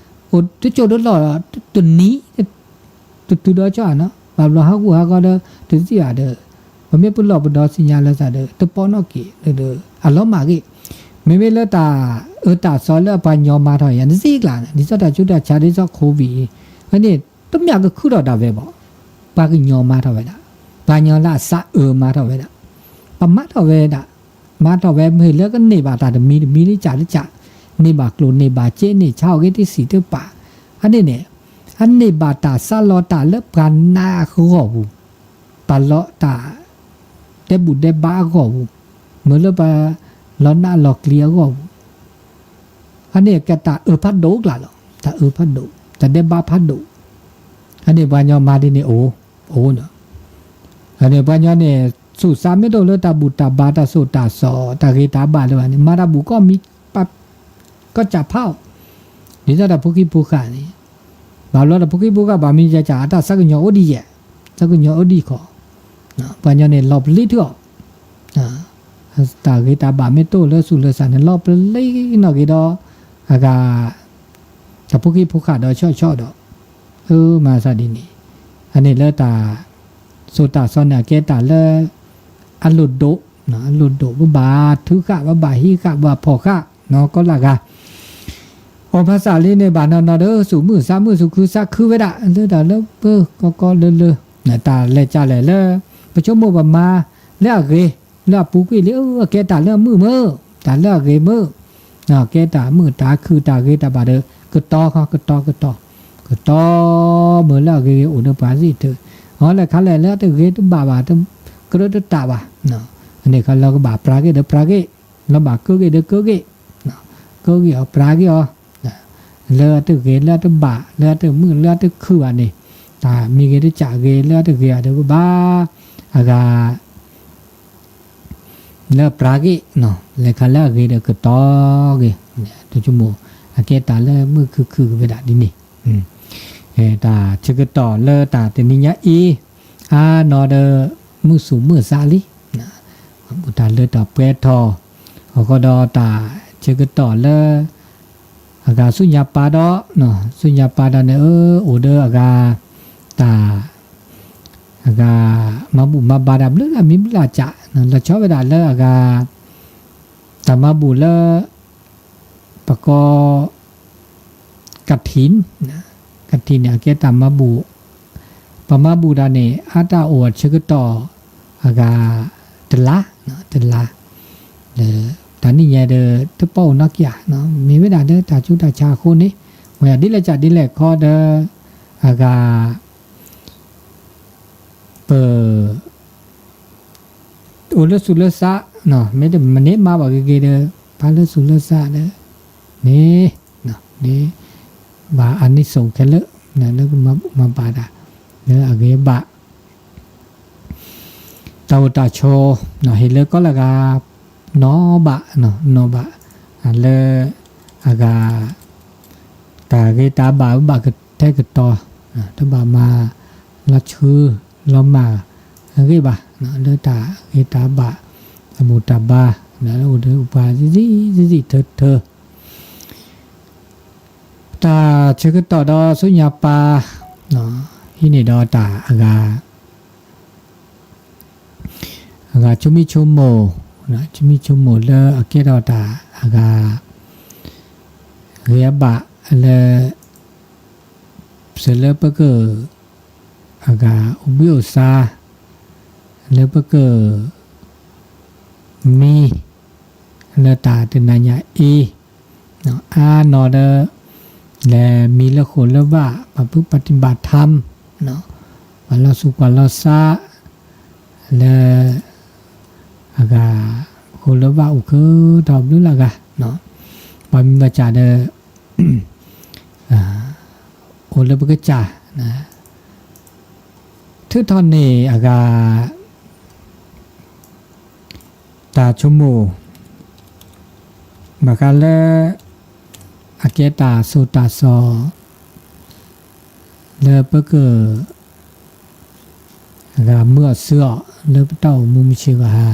အိၣ်တကၠိတလီၢ် တနံၤ တတုၤဒီးကၠီနီၤ ဘၣ်ဘျီဟးဂူာ်ဟးဂီၤဒီး တသ့ဘၣ်ဒီး ပမ့ၢ်ပလီၢ်ပဒီသ့ၣ်ညါလၢသးဒီး တပီနီၣ်က့ၤဒီး အလီၤမၢ်ဂ့ၤ မ့မ့ၢ်လၢတၢ်အၢတၢ်သီလၢအပှၤညီမၤထီၣ်ယၤ နသ့ကျါန့ၣ် ဒ်သိးတၢ်ကၠူတၢ်ဆါဒ်သိး COVID အံၤ ဖဲန့ၣ် တမ့ၢ်ကခုၣ်ထီၣ်ဒၣ်ဝဲဘၣ် ပှၤကညီမၤထီၣ်ဝဲဒၣ် ပှၤညီလၢအစးအၢမၤထီၣ်ဝဲဒၣ် ပမၤထီၣ်ဝဲဒၣ် မၤထီၣ်ဝဲမ့ၢ်လၢကန့ၢ်ဘၣ်တၢ်တမံၤတမံၤလၢကၠးလၢကၠး န့ၢ်ဘၣ်ကျိၣ်န့ၢ်ဘၣ်စ့န့ၢ်ဆါအီၤဂ့ၤတစံးတပာ် အန့ၣ်န့ၣ် အန့ၢ်ဘၣ်တၢ်စးလီၤတၢ်လၢပှၤနးအဂီၢ်ပူၤ ပလီၤတၢ် ဒဲးဘူၣ်ဒဲးဘါအဂီၢ်ပူၤ မ့ၢ်လၢပလီၤနးလီၤကျံၤအဂီၢ်ပူၤ အန့ၣ်ကဲတၢ်အၢဖးဒိၣ်ကျါလီၤ တၢ်အၢဖးဒိၣ် တၢ်ဒဲးဘးဖးဒိၣ် အန့ၣ်ပှၤညီမၤဒ်န့ၣ်အိၣ် အိၣ်နီၤ အန့ၣ်ပှၤညီန့ၣ် သူၣ်စးမ့ၢ်တအိၣ်လၢတၢ်ဘူၣ်တၢ်ဘါတၢ်စိၣ်တၢ်စီ တၢ်ဂ့ၤတၢ်ဘၣ်လၢၤဘၣ်န့ၣ် မၤတၢ်ဘူၣ်ကီၢ်မံၤ ကီၢ်ကၠးဖးအီၤ ဒ်သိးတၢ်ဖိခံဖိဃာ်န့ၣ် ဘၣ်ဘျီတၢ်ဖိခံဖိဃာ်ဘၣ်မံၤကၠးကၠး အတၢ်ဆၢကညီၤအိၣ်ဒံးယဲၢ် ဆၢကညီၤအိၣ်ဒံးခီ ပှၤညီန့ၣ်လီၤပျံၤထီၣ် တၢ်ဂ့ၤတၢ်ဘၣ်မ့ၢ်တအိၣ်လၢသူၣ်လၢသးန့ၣ် လီၤပျံၤနီၣ်ဂ့ၤဒီး အဂၤ တၢ်ဖိခံဖိဃာ်ဒီးဆီၣ်ဆီၣ်ဒီး အမၤသးဒ်န့ၣ် အန့ၣ်လၢတၢ် စိၣ်တၢ်စီန့ၣ် အကဲတၢ်လၢ အလိၣ်ဒိၣ် အလိၣ်ဒိၣ် ပဘၣ်ထုဃာ် ပဘၣ်ဟံးဃာ် ပဘၣ်ဖီၣ်ဃာ် နီၢ်ကီၢ်လၢအဂၤ အီၣ်မၤသးလံန့ၣ် ဘၣ်နီၢ်နီၢ်ဒီး သူၣ်မုာ်သးမုာ် သူၣ်ခုသးခုဝဲဒၣ် လၢတၢ်လၢပကီကီလၢလၢ တၢ်လဲၤကၢ်လဲၣ်လၢ ပဆိကမိၣ်ပမၤ လၢအဂ့ၤ လၢအပူၤကွံာ်လံ အကဲတၢ်လၢအမုာ်မုာ် တၢ်လၢအဂ့ၤမုာ် ကဲတၢ်မုာ်တၢ်ခုၣ်တၢ်ဂ့ၤတၢ်ဘၣ်ဒီး ကတီၤခီ ကတီၤ ကတီၤ ကတီၤမုာ်လၢအဂ့ၤဂ့ၤအိၣ်ဒီးပှၤသ့ၣ်ထၢၣ် အီၤလဲၤခါလဲၣ်လၢအတဂ့ၤတဘၣ်ဘၣ် တကြၢးတတၢ်ဘၣ် အန့ၣ်ခါလၢကဘၣ်ပြးဂ့ၤဒီးပြးဂ့ၤ လၢဘၣ်ကၢဂ့ၤဒီးကၢဂ့ၤ ကၢဂ့ၤအီၤပြးဂ့ၤအီၤ လၢအတဂ့ၤလၢအတဘၣ် လၢအတမုာ်လၢအတခုၣ်ဘၣ်န့ၣ် တၢ်မံၤဂ့ၤတကးဂ့ၤ လၢအတဂ့ၤဘၣ်ဒီးကဘၣ် အဂၤ လၢပြးဂ့ၤ လဲၤခါလၢအဂ့ၤဒီးကတီၤဂ့ၤ တဆိကမိၣ် အကဲတၢ်လၢမုာ်ခုၣ်ခုၣ်ကဝဲဒၣ်ဒ်န့ၣ် တၢ်ဆၢကတီၢ်လၢတၢ်တနံၤညါအံၤ အါနီၢ်ဒီး မုာ်သူၣ်မုာ်သးလံ ဘူးတၢ်လၢတၢ်ပှဲၤထီၣ် အဃိဒီးတၢ်ဆၢကတီၢ်လၢ အဂၤဆူညါပၢ်ဒီး ဆူညါပၢ်ဒီးန့ၣ် အၢ အိၣ်ဒီးအဂၤ တၢ် အဂၤ မၤဘူၣ်မၤဘါတၢ်ဘျုးလၢမံၤဘျုးလၢကး လီၤဆီဝဲဒၣ်လၢအဂၤ တၢ်မၤဘူၣ်လၢ ပကိး ကထံၣ် ကထံၣ်န့ၣ် အကဲတၢ်မၤဘူၣ် ပမၤဘူၣ်တၢ်န့ၣ် အါတၢ်အိၣ်အဆၢကတီၢ် အဂၤ တလါ တလါ ဒီး တၢ်နံၣ်ညါဒီး တပီၢ်အိၣ်နီၢ်ကီၢ် မ့ၢ်ဝဲဒၣ်လၢတၢ်ဆူးတၢ်ဆါအဃိန့ၣ် ဝဲဒၣ်ဒ်လဲၣ်ကးဒ်လဲၣ်ခီဒီး အဂၤ ပ အိၣ်လၢသူၣ်လၢသး မ့တမ့ၢ်န့ၣ်မၤဘၣ်ဂ့ၤဂ့ၤဒီး ပာ်လၢသူၣ်လၢသးဒီး န့ၣ် န့ၣ် ဘၣ်အနံၣ်ဆိၣ်ခဲလၢာ် လၢကမၤဘူၣ်မၤဘါတၢ် လၢအဂ့ၤဘၣ် တၢ်အိၣ်တၢ်ဆိး ဟ့ၣ်လၢကီၢ်လၢဂၤ နီၢ်ဘၣ် နီၢ်ဘၣ် လၢ အဂၤ တၢ်ဂ့ၤတၢ်ဘၣ် ဘၣ်ကထဲကတီၤ တဘၣ်မၤလီၤဆှုလီၤမၢ်အဂ့ၢ်ဘၣ် လၢတၢ်ဂ့ၤတၢ်ဘၣ် တၢ်ဘူၣ်တၢ်ဘါ လၢအိၣ်ဒီးပှၤသ့ၣ်သ့ၣ်ထၢထၢ တၢ်ဆၢကတီၢ်ဒီးဆူညါပၢ် ဟံးန့ၢ်ဒီးတၢ်အဂၤ အဂၤဆိမိၣ်ဆိကမိၣ် ဆိမိၣ်ဆိကမိၣ်လၢအကဲထီၣ်တၢ်အဂၤ ဂ့ၤအဘၣ်လၢ စၢၤလၢပက အဂၤအိၣ်ဘှံးအိၣ်သါ လၢပက မံ လၢတၢ်တနံၤညါအံၤ အါနီၢ်ဒီး လဲၤမံလၢဃိာ်လၢဘၣ် ပာ်ဖုပာ်တံၢ်ဘၣ်ထါ ပှၤလီၤသူၣ်ပှၤလီၤသး လၢ အဂၤ အိၣ်လၢဘၣ်အိၣ်ကတၢၢ်ဘျုးလၢအဂၤ, ပှၤမံၤဘၣ်စၢ်ဒီး အိၣ်လၢပကစၢ်, ထုးထီၣ်န့ၢ်အဂၤ တၢ်ဆိကမိၣ် ဘၣ်ဃးလၢ အကဲတၢ်ဆိၣ်တၢ်ဆီၣ် လၢပက အဂၤမုာ်အီၣ်စၢၤအီၣ် လၢပတၢ်အိၣ်မူမုၢ်ဆ့ၣ်ဂီၤဟါ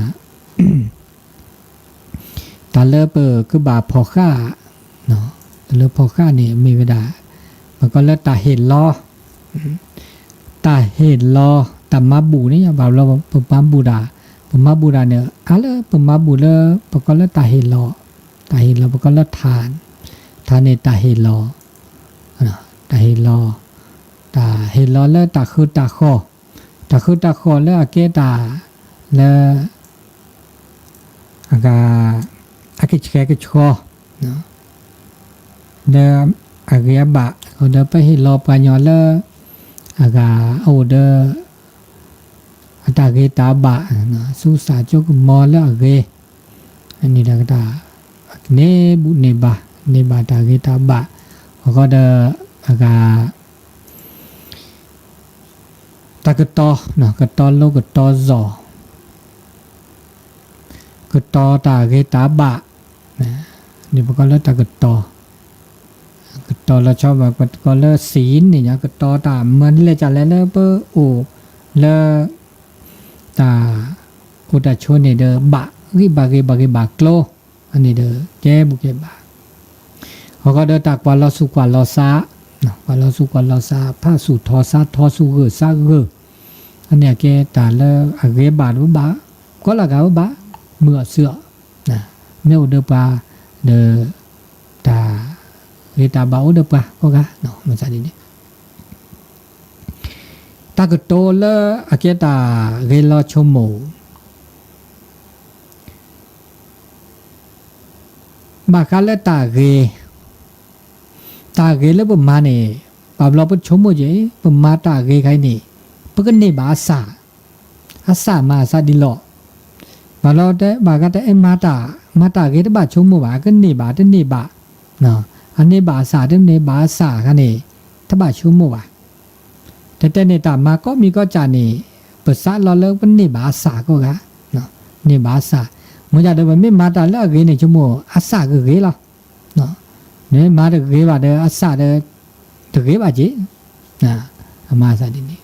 တၢ်လၢပကဘၣ်ဖီၣ်ဃာ်, တၢ်လၢဖီၣ်ဃာ်န့ၣ်မ့ၢ်ဝဲဒၣ် ပကိးလၢတၢ်ဟ့ၣ်လီၤ, တၢ်ဟ့ၣ်လီၤ တၢ်မၤဘူၣ်န့ၣ် ဘၣ်ဘျီပမၤဘူၣ်တၢ်, ပမၤဘူၣ်တၢ်န့ၣ် အါလၢပမၤဘူၣ်လၢ ပကိးလၢတၢ်ဟ့ၣ်လီၤ, တၢ်ဟ့ၣ်လီၤ ပကိးလၢထၣ်, ထၣ်န့ၣ်တၢ်ဟ့ၣ်လီၤ, တၢ်ဟ့ၣ်လီၤ, တၢ်ဟ့ၣ်လီၤလၢတၢ်ဃုတၢ်ဃီၣ်, တၢ်ဃုတၢ်ဃီၣ်လၢအကဲတၢ်လၢ အဂၤ အကဆှဲကဆှီ လၢအဂ့ၤအဘၣ်, ဒီးပဟ့ၣ်လီၤပှၤကညီလၢ အဂၤအအိၣ်ဒီး အတၢ်ဂ့ၤတၢ်ဘၣ်, ဆူစၢ်ကၠိကမီၤလၢအဂ့ၤ, န့ၣ်ဒီးကတၢ် န့ၢ်ဘူၣ်န့ၢ်ဘါ, န့ၢ်ဘၣ်တၢ်ဂ့ၤတၢ်ဘၣ်, အဃိဒီး အဂၤ တၢ်ကတီၤ, ကတီၤလိကတီၤစီၤ, ကတီၤတၢ်ဂ့ၤတၢ်ဘၣ်, န့ၣ်ပကိးလၢတၢ်ကတီၤ, ကတီၤလီၤဆီဘၣ် ပကိးလၢစံးန့ၣ် ကတီၤတၢ်မၢလၢကလဲၤလၢပအိၣ်လၢ တၢ်အိၣ်တၢ်ဆိးန့ၣ်ဒီး ဘၣ်ဂံၢ်ဘၣ်ဂ့ၤဘၣ်ဂ့ၤဘၣ်ကျိၤ, အန့ၣ်ဒီးကဲဘူၣ်ကဲဘါ အဃိဒီးတၢ်ကွၢ်လီၤဆူကွၢ်လီၤစး, ကွၢ်လီၤဆူကွၢ်လီၤစး ဖးဆူၣ်ထီၣ်စးထီၣ်ဆူဂၢၢ်စးဂၢၢ်, အန့ၣ်အကဲတၢ်လၢအဂ့ၤဘၣ်တဘၣ်, ကိးလၢဂၤဘၣ်, မုာ်အီၣ်စၢၤအီၣ်, မ့ၢ်အိၣ်ဒီးပှၤဒီး တၢ်ဂ့ၤတၢ်ဘၣ်အိၣ်ဒီးပှၤကိးဂၤ, မၤစၢ်ဒ်န့ၣ် တၢ်ကတိၤလၢအကဲတၢ်ဂ့ၤလီၤဆိကမိၣ် ဘၣ်ဃးလၢတၢ်ဂ့ၤ, တၢ်ဂ့ၤလၢပမၤန့ၣ် ဘၣ်ဘျီပဆိကမိၣ်က့ၤ ပမၤတၢ်ဂ့ၤခါအံၤန့ၣ် ပကန့ၢ်ဘၣ်အစၢ်, အစၢ်မၤအသးဒ်လဲၣ်, ဘၣ်လီၤတဲ ဘၣ်ဃးတၢ်အဲၣ်မၤတၢ်, မၤတၢ်ဂ့ၤတဘၣ်ဆိကမိၣ်ဘၣ်, အကန့ၢ်ဘၣ်တန့ၢ်ဘၣ်, အန့ၢ်ဘၣ်အစၢ်တန့ၢ်ဘၣ်အစၢ်အခါန့ၣ် တဘၣ်ဆိကမိၣ်ဘၣ်. တဲတဲန့ၣ် တၢ်မၤကိးမံၤကိးစၢ်န့ၣ် ပစးလီၤလၢပန့ၢ်ဘၣ်အစၢ်ကိးဂၤ, န့ၢ်ဘၣ်အစၢ်, မ့ၢ်ဒၣ်ဒီးပမ့ၢ်မၤတၢ်လၢအဂ့ၤန့ၣ် ဆိကမိၣ်အစၢ်ကဂ့ၤလီၤ. မ့ၢ်မၤတဂ့ၤဘၣ်ဒီး အစၢ်ဒီး တဂ့ၤဘၣ်က့ၤ, အမၤအသးဒ်န့ၣ်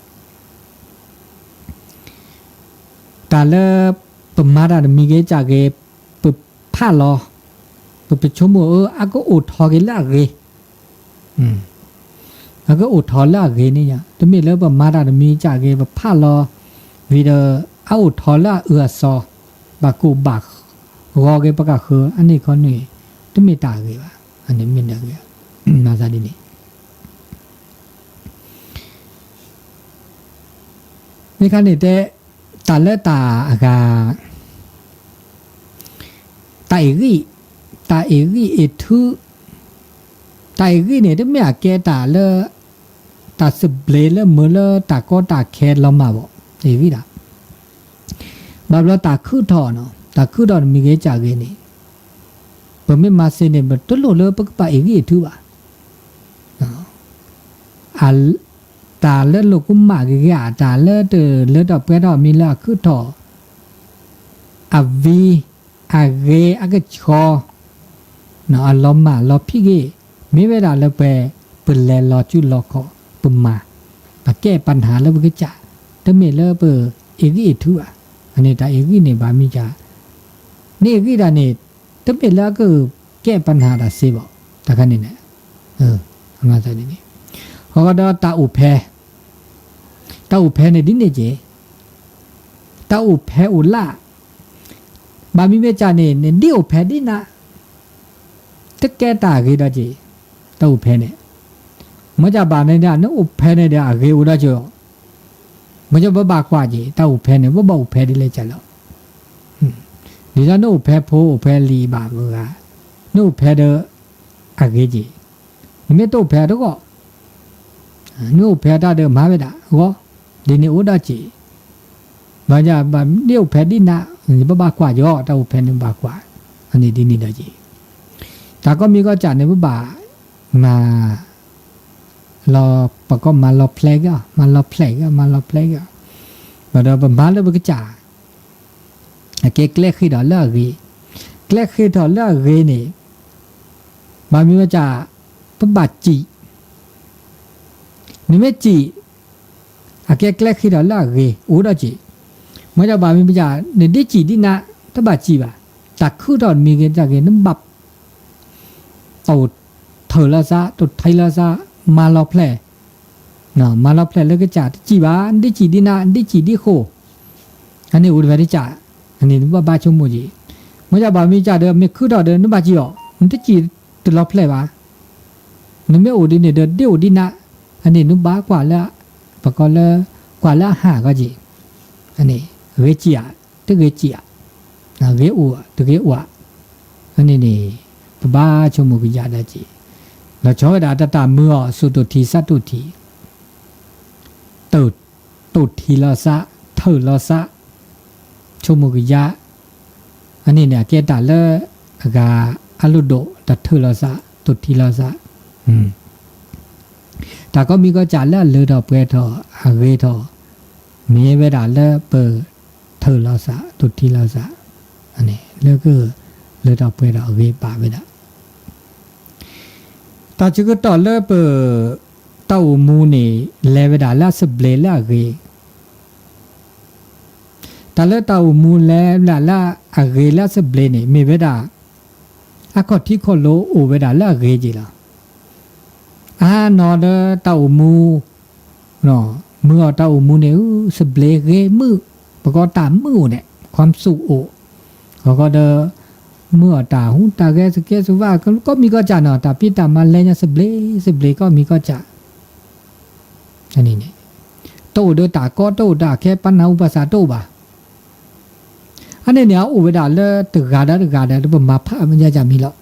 တၢ်လၢ ပမၤတၢ်တမံၤဂ့ၤစၢ်ဂ့ၤ, ပဖးလီၤ, ပပဆိကမိၣ်အၢ အကအိၣ်ထီၣ်က့ၤလၢအဂ့ၤ, အကအိၣ်ထီၣ်လၢအဂ့ၤန့ၣ်ညါ, တမ့ၢ်လၢပမၤတၢ်တမံၤစၢ်ဂ့ၤ ပဖးလီၤ, ဝံၤဒီး အအိၣ်ထီၣ်လၢအအၢအစီ, ဘၣ်ကိၢ်ဘၣ်ဂီၤက့ၤပကဃၢၤ အန့ၣ်ခီန့ၣ် တမ့ၢ်တၢ်အဂ့ၤဘၣ်, အန့ၣ်မ့ၢ်တၢ်ဂ့ၤ, မၤသးဒ်န့ၣ် မ့ၢ်ခါန့ၣ်တဲ တၢ်လၢတၢ်အဂၤ တၢ်အ့ၣ်ဂံၢ်, တၢ်အ့ၣ်ဂံၢ်အ့ၣ်ထု, တၢ်အ့ၣ်ဂံၢ်န့ၣ် တမ့ၢ်အကဲတၢ်လၢ တၢ်သဘျ့လၢမုာ်လၢတၢ်ကီတၢ်ခဲလီၤမၢ်ဘၣ်, အ့ၣ်ဂံၢ်ဒၣ် ဘၣ်ဘျီတၢ်ခုထီၣ်နီၤ, တၢ်ခုထီၣ်တမံၤဂ့ၤစၢ်ဂ့ၤန့ၣ် ပမ့ၢ်မၤစ့န့ၣ် ပတလိၣ်လၢပကဘၣ်အ့ၣ်ဂံၢ်အ့ၣ်ထုဘၣ်. တၢ်လၢလိာ်ကမၣ်ဂ့ၤဂ့ၤ တၢ်လၢတလၢထီၣ်ပှဲၤထီၣ်မံၤလၢအခုထီၣ် အဝံ အဂ့ၤအကဆှီ အလီၤမၢ်လီၤဖံးဂ့ၤ မ့ၢ်ဝဲဒၣ်လၢပှဲၤ ပလဲၤလီၤစုလီၤခီၣ် ပမၤ ပကဲပနၢ်လၢပကစၢ် တမ့ၢ်လၢပအ့ၣ်ဂံၢ်အ့ၣ်ထုဘၣ်. အန့ၣ်တၢ်အ့ၣ်ဂံၢ်န့ၣ်ဘၣ်မံၤကၢ် န့ၢ်အ့ၣ်ဂံၢ်ဒၣ်န့ၣ် တမ့ၢ်လၢအကကဲပနၢ်တၢ်စ့ဘၣ် တၢ်ခါန့ၣ်န့ၣ် အမၤသးဒ်န့ၣ် ဃီဃီဒီးတၢ်အိၣ်ဖဲ တၢ်အိၣ်ဖဲန့ၣ်ဒ်န့ၣ်က့ၤ တၢ်အိၣ်ဖဲအိၣ်လၢ ဘၣ်မံၤမ့ၢ်ကၢ်န့ၣ် နဒ်အိၣ်ဖဲဒ်နၤ တကဲတၢ်အဂ့ၤဒီးက့ၤ တၢ်အိၣ်ဖဲန့ၣ် မ့ၢ်ကၢ်ဘၣ်န့ၣ်ဒီး နအိၣ်ဖဲန့ၣ်ဒီးအဂ့ၤအိၣ်ဒီးက့ၤ မ့ၢ်ကၢ်ပဘၣ်ကွၢ်က့ၤ တၢ်အိၣ်ဖဲန့ၣ် ပဘၣ်အိၣ်ဖဲဒ်လဲၣ်ကၢ်လီၤ ဒ်သိးနအိၣ်ဖဲဖိအိၣ်ဖဲလံၤဘၣ်မုၢ်ဂၤ နအိၣ်ဖဲဒီး အဂ့ၤက့ၤ နမ့ၢ်တအိၣ်ဖဲတဂီၢ် နအိၣ်ဖဲတၢ်ဒီးမၤဝဲဒၣ်ဂီၢ် ဒ်န့ၣ်အိၣ်ဒီးက့ၤ ဘၣ်ဒ်အိၣ်ဖဲဒ်နၤ ပဘၣ်ကွၢ်ယီၤ တၢ်အိၣ်ဖျဲၣ်န့ၣ်ဘၣ်ကွၢ်, အန့ၣ်ဒ်န့ၣ်ဒီးက့ၤ, တၢ်ကိးမံၤကိးကၢ်န့ၣ် ပဘၣ်မၤ လီၤ ပကိးမၤလီၤဖျဲးက့ၤအီၤ, မၤလီၤဖျဲးက့ၤအီၤ, မၤလီၤဖျဲးက့ၤအီၤ, ဘၣ်ဒီးပမၤလၢပကစၢ် အကဲကျဲဃ့ထီၣ်လၢအဂ့ၤ, ကျဲဃ့ထီၣ်လၢအဂ့ၤန့ၣ်, ဘၣ်မနုၤကစၢ် ပဘၣ်စံး, နမ့ၢ်စံး အကဲကျဲဃ့ထီၣ်လၢအဂ့ၤ အိၣ်ဒီးက့ၤ, မ့ၢ်ဒီးဘၣ်မနုၤကစၢ် နဒ်စံးဒ်နၤ တဘၣ်စံးဘၣ်, တၢ်ခုထီၣ်မံၤဂ့ၤတၢ်ဂ့ၤ နဘၣ် တိၢ်ထၢၣ်လီၤသး တိၢ်ထံလီၤသး မၤလီၤဖျဲး, မၤလီၤဖျဲးလၢကစၢ်တစံးဘၣ် ဒ်စံးဒ်နၤ ဒ်စံးဒ်ဃိ, အန့ၣ်အိၣ်တဖဲတကၢ်, အန့ၣ်နဘၣ်ဘါဆိကမိၣ်က့ၤ, မ့ၢ်ဒ်ဘၣ်မနုၤကစၢ်ဒီး မ့ၢ်ခုထီၣ်ဒီး နဘၣ်စံးအီၤ နတစံးတလီၤဖျဲးဘၣ်, နမ့ၢ်အိၣ်ဒ်န့ၣ်ဒီး ဒ်အိၣ်ဒ်နၤ, အန့ၣ်နဘၣ်ကွၢ်လၢ ပကိးလၢ ကွၢ်လၢအဟးဂီၤက့ၤ, အန့ၣ် ဂ့ၤစံးဧါ တဂ့ၤစံးဧါ, ဂ့ၤအိၣ်တဂ့ၤအိၣ်ဧါ, အန့ၣ်န့ၣ် ပဘါဆိကမိၣ်ကယၤဒီးက့ၤ, လီၤဆီဝဲဒၣ်တၢ်တၢ်မုာ်အီၤ စိာ်တိၢ်ထံသးတိၢ်ထံ တိၢ် တိၢ်ထံလီၤသး ထၢၣ်လီၤသး, ဆိကမိၣ်ကယၤ, အန့ၣ်န့ၣ် အကဲတၢ်လၢ အဂၤအလိၣ်ဒိၣ် တၢ်ထၢၣ်လီၤသး တိၢ်ထံလီၤသး, တၢ်ကိးမံၤကိးကၢ်လၢအလၢထီၣ်ပှဲၤထီၣ် အဂ့ၤထီၣ် မ့ၢ်ဝဲဒၣ်လၢပ ထၢၣ်လီၤသး တိၢ်ထံလီၤသး, လၢက လၢထီၣ်ပှဲၤထီၣ်အဂ့ၤဘၣ်ဝဲဒၣ် တၢ်ဆၢကတီၢ်လၢပ တၢ်အိၣ်မူန့ၣ် လဲၤဝဲဒၣ်လၢအသဘျ့လၢအဂ့ၤ, တၢ်လၢတၢ်အိၣ်မူလဲၤဝဲဒၣ်လၢအဂ့ၤလၢအသဘျ့န့ၣ် မ့ၢ်ဝဲဒၣ် အခီၣ်ထံးခီၣ်လိၤအိၣ်ဝဲဒၣ်လၢအဂ့ၤက့ၤလီၤ. အါနီၤဒီးတၢ်အိၣ်မူ မုာ်အီၤတၢ်အိၣ်မူန့ၣ် သဘျ့ဂ့ၤမုာ်, ပကိးတၢ်မုာ်အိၣ်န့ၣ် ความสุขအိၣ်, အဃိဒီး မုာ်အီၤတၢ်ဟူးတၢ်ဂဲၤ သကဲသဝး ကိးမံၤကိးကၢ်နီၤ တၢ်ဖံးတၢ်မၤလဲၤညါသဘျ့သဘျ့ ကိးမံၤကိးကၢ် တအိၣ်ဒီးတၢ်ကီ တအိၣ်တၢ်ခဲ ပနၢ်ဟူဘၣ်သးတအိၣ်ဘၣ်. အန့ၣ်န့ၣ် အအိၣ်ဝဲဒၣ်လၢတဂၤဒီးတဂၤဒီး ပမၤဖးမ့ၢ်ယၤမံၤလီၤ.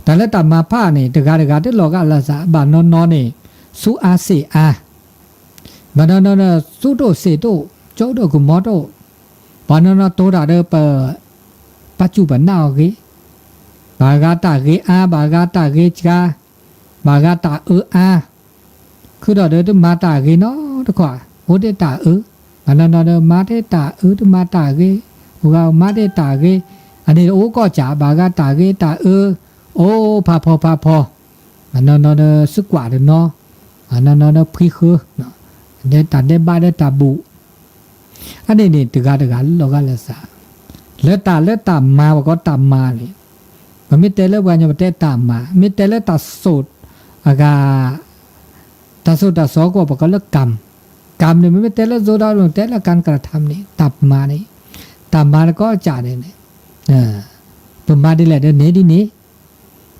တၢ်လၢတၢ်မၤဖးန့ၣ် တဂၤတဂၤတလီၤဂာ်လၢသး ဘၣ်နီၢ်နီၢ်န့ၣ် သူအါသ့ၣ်အါ, ဘၣ်နီၢ်နီၢ်ဒီး သူတအိၣ်သ့ၣ်တအိၣ် ကၠိတအိၣ်ကမီၤတအိၣ်, ဘၣ်နီၢ်နီၢ်တိၤတၢ်ဒီးပ ပာ်စူၢ်ပာ်နာ်အီၤဂ့ၤ, ဘၣ်ဂၤတၢ်ဂ့ၤအါ ဘၣ်ဂၤတၢ်ဂ့ၤစှၤ, ဘၣ်ဂၤတၢ်အၢအါ, ခုဒီးဒီးတမၤတၢ်ဂ့ၤနီတခီ, အိၣ်ဒၣ်တၢ်အၢ, ဘၣ်နီၢ်နီၢ်ဒီးမၤဒၣ်တၢ်အၢ တမၤတၢ်ဂ့ၤ, အိၣ်ဂၤမၤဒၣ်တၢ်ဂ့ၤ, အန့ၣ်အိၣ်ကိးကၢ် ဘၣ်ဂၤတၢ်ဂ့ၤတၢ်အၢ, အိၣ်ဖးဖီဖးဖီ, ဘၣ်နီၢ်နီၢ်ဒီးသကွၢ်တနီၤ, ဘၣ်နီၢ်နီၢ်ဒီးဖှံဃၢၤ, ဒဲတၢ်ဒဲးဘးဒီးတၢ်ဘူၣ် အန့ၣ်န့ၣ် တဂၤတဂၤလီၤဂာ်လၢသး, လၢတၢ်လၢတၢ်မၤ ပကိးတၢ်မၤန့ၣ်, ပမ့ၢ်တဲလၢပှၤကညီ ပတဲတၢ်မၤ, မ့ၢ်တဲလၢတၢ်စိာ်အဂၤ, တၢ်စိာ်တၢ်စီကီး ပကိးလၢ กรรม, กรรมန့ၣ် မ့မ့ၢ်တဲလၢ သိုဝ်ဒီး တဲလၢ การกระทำန့ၣ် တၢ်မၤန့ၣ်, တၢ်မၤတကိးကၢ်န့ၣ်, ပမၤဒ်လဲၣ်ဒီးန့ၢ်ဒ်န့ၣ်,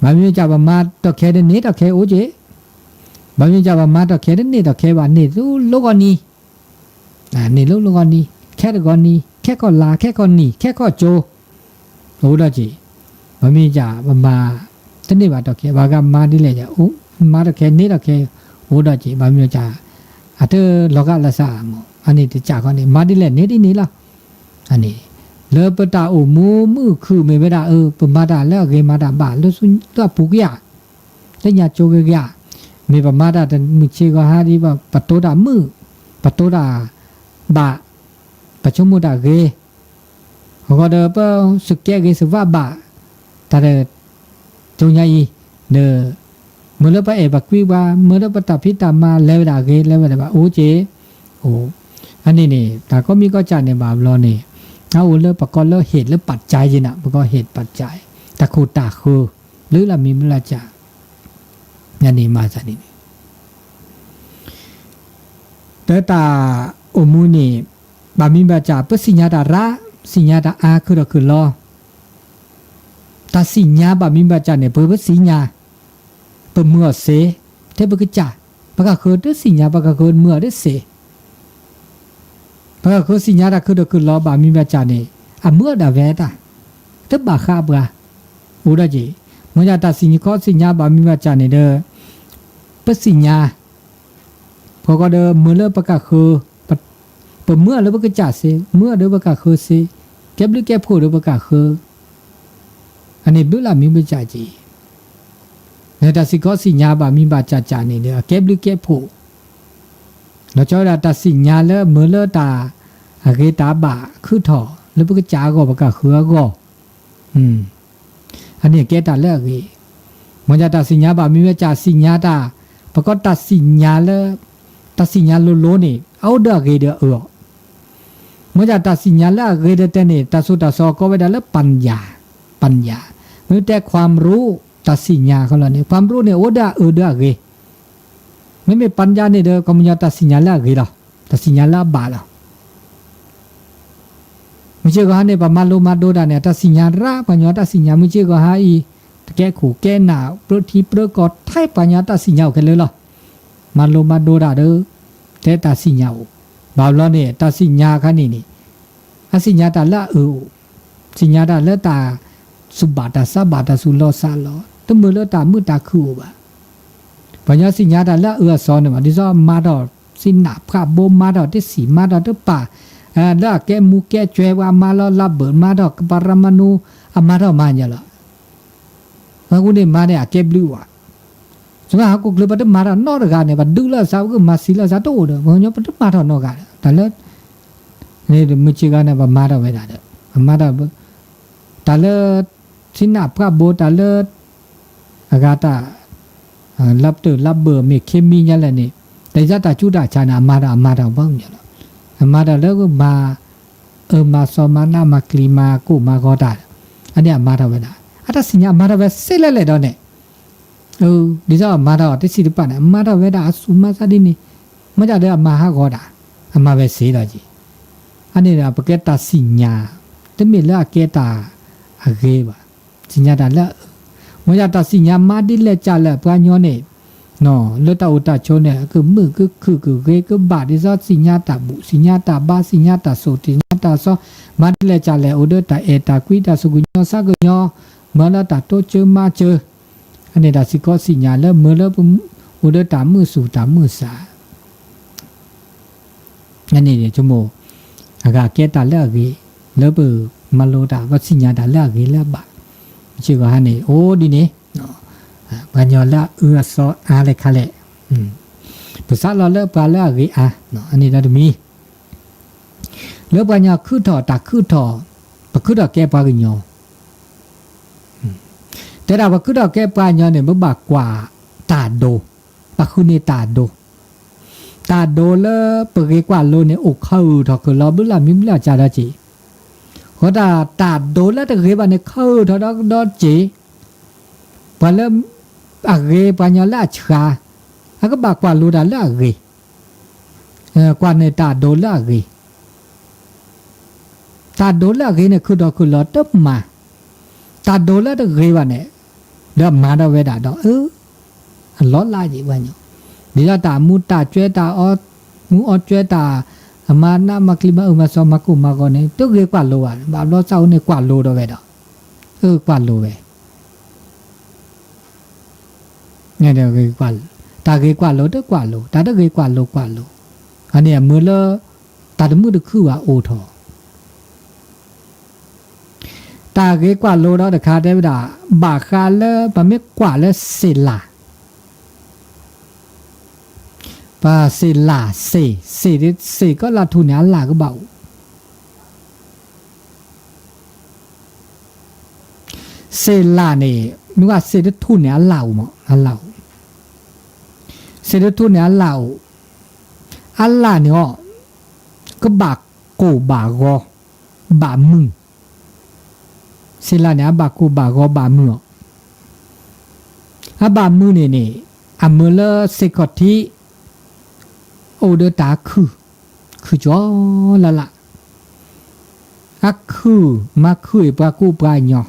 ဘၣ်မနုၤကၢ်ပမၤတီၢ်ခဲဒီးန့ၢ်တီၢ်ခဲအိၣ်က့ၤ, ဘၣ်မနုၤကၢ်ပမၤတီၢ်ခဲဒီးန့ၢ်တီၢ်ခဲဘၣ် န့ၢ်လၢလီၢ်ဂီၢ်နံၤ န့ၢ်လၢလီၢ်ဂီၢ်နံၤ, ခဲတဂီၤနံၤ ခဲကီၢ်လါ ခဲကီၢ်နံၤ ခဲကီၢ်ကၠိ, အိၣ်ဒီးက့ၤ, ဘၣ်မနုၤကၢ် ပမၤတန့ၢ်ဘၣ်တီၢ်ခဲ ဘၣ်ဂၤမၤဒ်လဲၣ်ယၤ မၤတီၢ်ခဲန့ၢ်တီၢ်ခဲ, အိၣ်ဒီးက့ၤ ဘၣ်မနုၤကၢ် အတလီၤဂာ်လၢသးမး အန့ၣ်တကၢ်ဃီန့ၣ် မၤဒ်လဲၣ်န့ၢ်ဒ်န့ၣ်လီၤ. အန့ၣ် လၢပတၢ်အိၣ်မူမုာ်ခုၣ်မ့ၢ်ဝဲဒၣ်အၢ ပမၤတၢ်လၢအဂ့ၤမၤတၢ်ဘၣ် လၢအပူၤကွံာ်ဧါ လၢညါကၠိဂ့ၤဂ့ၤဧါ, မ့ၢ်ပမၤတၢ်တမုာ်ဆ့ဂီၤဟါဒ် ပတိၤတၢ်မုာ်, ပတိၤတၢ်ဘၣ်, ပဆိကမိၣ်တၢ်ဂ့ၤ, အဃိဒီးပစူၢ်ကဲဂ့ၤစၢ်ဝါဘၣ်, တၢ်ဒီး ကၠိညါအံၤ, ဒီး မ့ၢ်လၢပအဲၣ်ပကွံပှၤ မ့ၢ်လၢပတၢ်ဖံးတၢ်မၤလဲၤဝဲဒၣ်ဂ့ၤ လဲၤဝဲဒၣ်ဘၣ်အိၣ်က့ၤ, အိၣ်, အန့ၣ်န့ၣ် တၢ်ကိးမံၤကိးကၢ်န့ၣ်ဘၣ်ဘျီန့ၣ်, အအိၣ်လၢပကိးလၢ ဟ့ၣ်လၢပၣ်ကၠဲယဲနၤ ပကိးဟ့ၣ်ပၣ်ကၠဲ, တၢ်ခိၣ်တၢ်ဃၢၤ လၢလၢမံၤမုၢ်လၢ်ကၢ်, န့ၣ်မၤသးန့ၣ်န့ၣ် တၢ်အိၣ်မူန့ၣ် ဘၣ်မံၤဘၣ်ကၢ် ပသ့ၣ်ညါတၢ်ရၣ်, သ့ၣ်ညါတၢ်အါ ခုၣ်ဒီးခုၣ်လီၤ, တၢ်သ့ၣ်ညါဘၣ်မံၤဘၣ်ကၢ်န့ၣ် ပသ့ၣ်ညါ, ပမုာ်အီၤစ့, ထဲပကစၢ်, ပကဃၢၤတသ့ၣ်ညါ ပကဃၢၤမုာ်အီၤတစ့ ပကဃၢၤသ့ၣ်ညါတၢ်ခုၣ်ဒီးခုၣ်လီၤဘၣ်မံၤဘၣ်ကၢ်န့ၣ် အမုာ်အီၤဒၣ်ဝဲတၢ်, တဘၣ်ဃးပှၤ, အိၣ်ဒီးက့ၤ, မ့ၢ်ညါတၢ်သ့ၣ်ညါခီသ့ၣ်ညါဘၣ်မံၤဘၣ်ကၢ်န့ၣ်ဒီး, ပသ့ၣ်ညါ ပကီးဒီးမုာ်လၢပကဃၢၤ, ပ, ပ ပမၢအီၤလၢပကစၢ်စ့, မၢအီၤဒီးပကဃၢစ့, ကဲဘျုးကဲဖှိၣ်ဒီးပကဃၢ, အန့ၣ်ဘျုးလၢအမံၤပကစၢ်က့ၤ, နတၢ်စ့ၢ်ကီးစံၣ်ညါဘၣ်မံၤဘၣ်စၢ်ကၢ်န့ၣ်ဒီး အကဲဘျုးကဲဖှိၣ်, လီၤဆီဝဲဒၣ်တၢ်စံၣ်ညါလၢမၢလၢတၢ်အဂ့ၤတၢ်ဘၣ်ခုၣ်ထီၣ် လၢပကစၢ်အဂီၢ် ပကဃၢအဂီၢ်, အန့ၣ်ကဲတၢ်လၢအဂ့ၤ, မ့ၢ်ဒ်တၢ်စံၣ်ညါဘၣ်မံၤဝဲကစၢ်စံၣ်ညါတၢ်, ပကီတၢ်စံၣ်ညါလၢ, တၢ်စံၣ်ညါလိၤလိၤန့ၣ် အအိၣ်ဒီးအဂ့ၤဒီးအအၢအီၤ, မ့ၢ်ဒ်တၢ်စံၣ်ညါလၢအဂ့ၤဒီးတဲန့ၣ် တၢ်သိၣ်တၢ်သီကိးဝဲဒၣ်လၢ ပၣ်ယၣ်, ပၣ်ယၣ်, မ့ၢ်တဲ ความรู้ တၢ်စံၣ်ညါဃီလီၤန့ၣ် ความรู้ န့ၣ် အိၣ်ဒီးအအၢဒီးအဂ့ၤ, မ့မ့ၢ် ပၣ်ယၣ် န့ၣ်ဒီး ကီမညီတၢ်စံၣ်ညါလၢအဂ့ၤလီၤ, တၢ်စံၣ်ညါလၢအဘၣ်လီၤ. မုၢ်ဆ့ၣ်ဂီၤဟါန့ၣ် ပမၤလိမၤဒိတၢ်န့ၣ် တၢ်စံၣ်ညါရၣ် ပှၤကညီတၢ်စံၣ်ညါ မုၢ်ဆ့ၣ်ဂီၤဟါအံၤ, တကဲခိၣ်ကဲနၢ် ပြၢထံပြၢကီၢ် ထဲပှၤကညီတၢ်စံၣ်ညါအိၣ်ခဲလၢာ်လီၤ. မၤလိမၤဒိတၢ်ဒီး တဲတၢ်စံၣ်ညါအိၣ်, ဘၣ်ဘျီန့ၣ် တၢ်စံၣ်ညါခါန့ၣ်န့ၣ် အစံၣ်ညါတၢ်လၢအအၢအိၣ်, စံၣ်ညါတၢ်လၢတၢ်သူၣ်ဘၣ်တၢ်စးဘၣ် တၢ်သူၣ်လီၤစးလီၤ တမ့ၢ်လၢတၢ်မုာ်တၢ်ခုၣ်အိၣ်ဘၣ်. ပှၤကညီစံၣ်ညါတၢ်လၢအအၢအစီန့ၣ်ဘၣ် ဒ်သိးမၤထီၣ် သ့ၣ်နၢ်ဖှၣ်ဘိ မၤထီၣ်တဆံး မၤထီၣ်တပၢ်, လၢအကဲမူကဲကွဲ ပှၤမၤလီၤလးဘၢၣ် မၤထီၣ်ကပၤရမနူ အမၤထီၣ်မၤညီလီၤ. အဃိန့ၣ်မၤန့ၣ် အကဲဘျုးဝဲ, စှၤဟးကိးကျၢၤ ပတမၤထီၣ်နီတဂၤန့ၣ် ပဒုးလၢအသး ပကမၤစံးလၢအသးတအိၣ်ဒီး ပှၤကညီပတမၤထီၣ်နီတဂၤဒီး တၢ်လၢ မုၢ်ဆ့ၣ်ဂီၤန့ၣ် ပမၤထီၣ်ဝဲဒၣ်ဒီး ပမၤထီၣ် တၢ်လၢ သ့ၣ်နၢ်ဖှၣ်ဘိ တၢ်လၢ အဂၤတၢ် လးပတၢၢ်လးဘၢၣ် မ့ၢ်ခ့မံညါလဲၣ်န့ၣ် တၢ်ဒ်တၢ်ဆူးတၢ်ဆါန့ၣ် အမၤထီၣ် အမၤထီၣ်ဘၣ်မနုၤလီၤ. အမၤထီၣ်လၢမၤ အၢမၤသီ မၤနးမၤကျံၤ မၤကိၢ်မၤဂီၤတၢ်, အန့ၣ်အမၤထီၣ်ဝဲဒၣ် အတၢ်စံၣ်ညါအမၤထီၣ်ဝဲစ့လဲၣ်လဲၣ်ဒီးန့ၣ် ဒ်သိးအမၤထီၣ်တဆံးတပၢ်န့ၣ် အမၤထီၣ်ဝဲဒၣ်အသူၣ်မၤသးဒ်န့ၣ်, မ့ၢ်ဒၣ်ဒီးအမၤဟးဂီၤတၢ်, အမၤဝဲစ့ဒီးက့ၤ, အန့ၣ်ဒီးပကဲတၢ်စံၣ်ညါ, တမ့ၢ်လၢအကဲတၢ်အဂ့ၤဘၣ်, စံၣ်ညါတၢ်လၢအအၢ, မ့ၢ်ဒၣ်တၢ်စံၣ်ညါမၤဒ်လဲၣ်ကလဲၣ် ပှၤကညီန့ၣ် လၢတၢ်အိၣ်တၢ်ဆိးန့ၣ် ကမုာ်ကခုၣ်ကဂ့ၤကဘၣ် ဒ်သိးစံၣ်ညါတၢ်ဘူၣ် စံၣ်ညါတၢ်ဘါ စံၣ်ညါတၢ်စိၣ် စံၣ်ညါတၢ်စီ မၤဒ်လဲၣ်ကလဲၣ် အိၣ်ဒီးတၢ်အဲၣ်တၢ်ကွံ တၢ်သူၣ်ကညီၤသးကညီၤ မၤလၢတၢ်တိစၢၤမၤစၢၤ, အန့ၣ်တၢ်စ့ၢ်ကီးစံၣ်ညါလၢမ့ၢ်လၢ အိၣ်ဒီးတၢ်မုာ်သူၣ်တၢ်မုာ်သး အန့ၣ်န့ၣ် ဆိကမိၣ် အဂၤကဲတၢ်လၢအဂ့ၤ လၢပမၤလိတၢ် ပစံၣ်ညါတၢ်လၢအဂ့ၤလၢအဘၣ်, မုၢ်ဆ့ၣ်ဂီၤဟါန့ၣ် အိၣ်ဒ်န့ၣ် ပှၤကညီလၢအအၢအသီအါလဲၣ်ခါလဲၣ်, ပစးလီၤလၢပှၤလၢအဂ့ၤအါ, အန့ၣ်ဒီးတမံၤ လၢပှၤကညီခုၣ်ထီၣ်တၢ်ခုၣ်ထီၣ်, ပခုၣ်ထီၣ်ကဲပှၤကညီ တဲဒၣ်ပခုၣ်ထီၣ်ကဲပှၤကညီန့ၣ် ပဘၣ်ကွၢ်တၢ်ဒိ, ပဃုန့ၢ်တၢ်ဒိ, တၢ်ဒိလၢပဂ့ၤကွၢ်လိန့ၣ် အိၣ်ခးအုၣ်ထီၣ်ခုၣ်လီၤ ဘျုးလၢမံၤဘျုးလၢကဒီးက့ၤ, ဃီတၢ်တၢ်ဒိလၢတဂ့ၤဘၣ်န့ၣ် ခးအုၣ်ထီၣ်ဒီးကဒီးက့ၤ, ပှၤလၢ အဂ့ၤပှၤကညီလၢအဆှါ, အကဘၣ်ကွၢ်လိတၢ်လၢအဂ့ၤ, ကွၢ်န့ၢ်တၢ်ဒိလၢအဂ့ၤ တၢ်ဒိလၢအဂ့ၤန့ၣ် ခုၣ်ထီၣ်ခုၣ်လီၤတမၤ, တၢ်ဒိလၢတဂ့ၤဘၣ်န့ၣ်, ဒီးမၤထီၣ်ဝဲဒၣ်ဒီး အၢ, အလီၤလးယံၤဝဲညီ, ဒ်သိးတၢ်မူတၢ်ကွဲတၢ်အီ, မူအီကွဲတၢ်, အမၤနးမၤကျံၤမၤအၢမၤသီမၤကိၢ်မၤဂီၤန့ၣ် တဂ့ၤကွၢ်လိဘၣ်, ဘၣ်ဘျီသးအိၣ်န့ၣ်ကွၢ်လိဒီးဝဲဒီး, အၢကွၢ်လိဝဲ တၢ်ဂ့ၤကွၢ်လိတကွၢ်လိ, တၢ်တဂ့ၤကွၢ်လိကွၢ်လိ, အန့ၣ်အမ့ၢ်လၢ တၢ်တမုာ်တခုၣ်ဘၣ်အိၣ်ထီၣ်, တၢ်ဂ့ၤကွၢ်လိဒီးတခါတဲဝဲဒၣ်, ဘၣ်ဃးလၢပမ့ၢ်ကွၢ်လၢစ့ၣ်လၣ်, ပစ့ၣ်လၣ်စ့ၣ်, စ့ၣ်ကီးလၢထူၣ်န့ၣ် အလၣ်ကဘၣ်အိၣ် စ့ၣ်လၣ်န့ၣ်, မ့ၢ်ကွၢ်စ့ၣ်တထူၣ်န့ၣ် အလၣ်အိၣ်မး, အလၣ်အိၣ်, စ့ၣ်တထူၣ်န့ၣ် အလၣ်အိၣ်, အလၣ်န့ၣ်အီၤ, ကဘၣ်ကိၢ်ဘၣ်ဂီၤ, ဘၣ်မုာ်, စ့ၣ်လၣ်န့ၣ် အဘၣ်ကိၢ်ဘၣ်ဂီၤဘၣ်မုာ်အီၤ, အဘၣ်မုာ်န့ၣ်န့ၣ်, အမ့ၢ်လၢစ့ၣ်ခီၣ်ထံး, အိၣ်ဒီးတၢ်ခုၣ်, ခုၣ်ကၠီလၢ်လၢ် အခုၣ်မၤခုၣ်အံၤပှၤကူပှၤကညီ,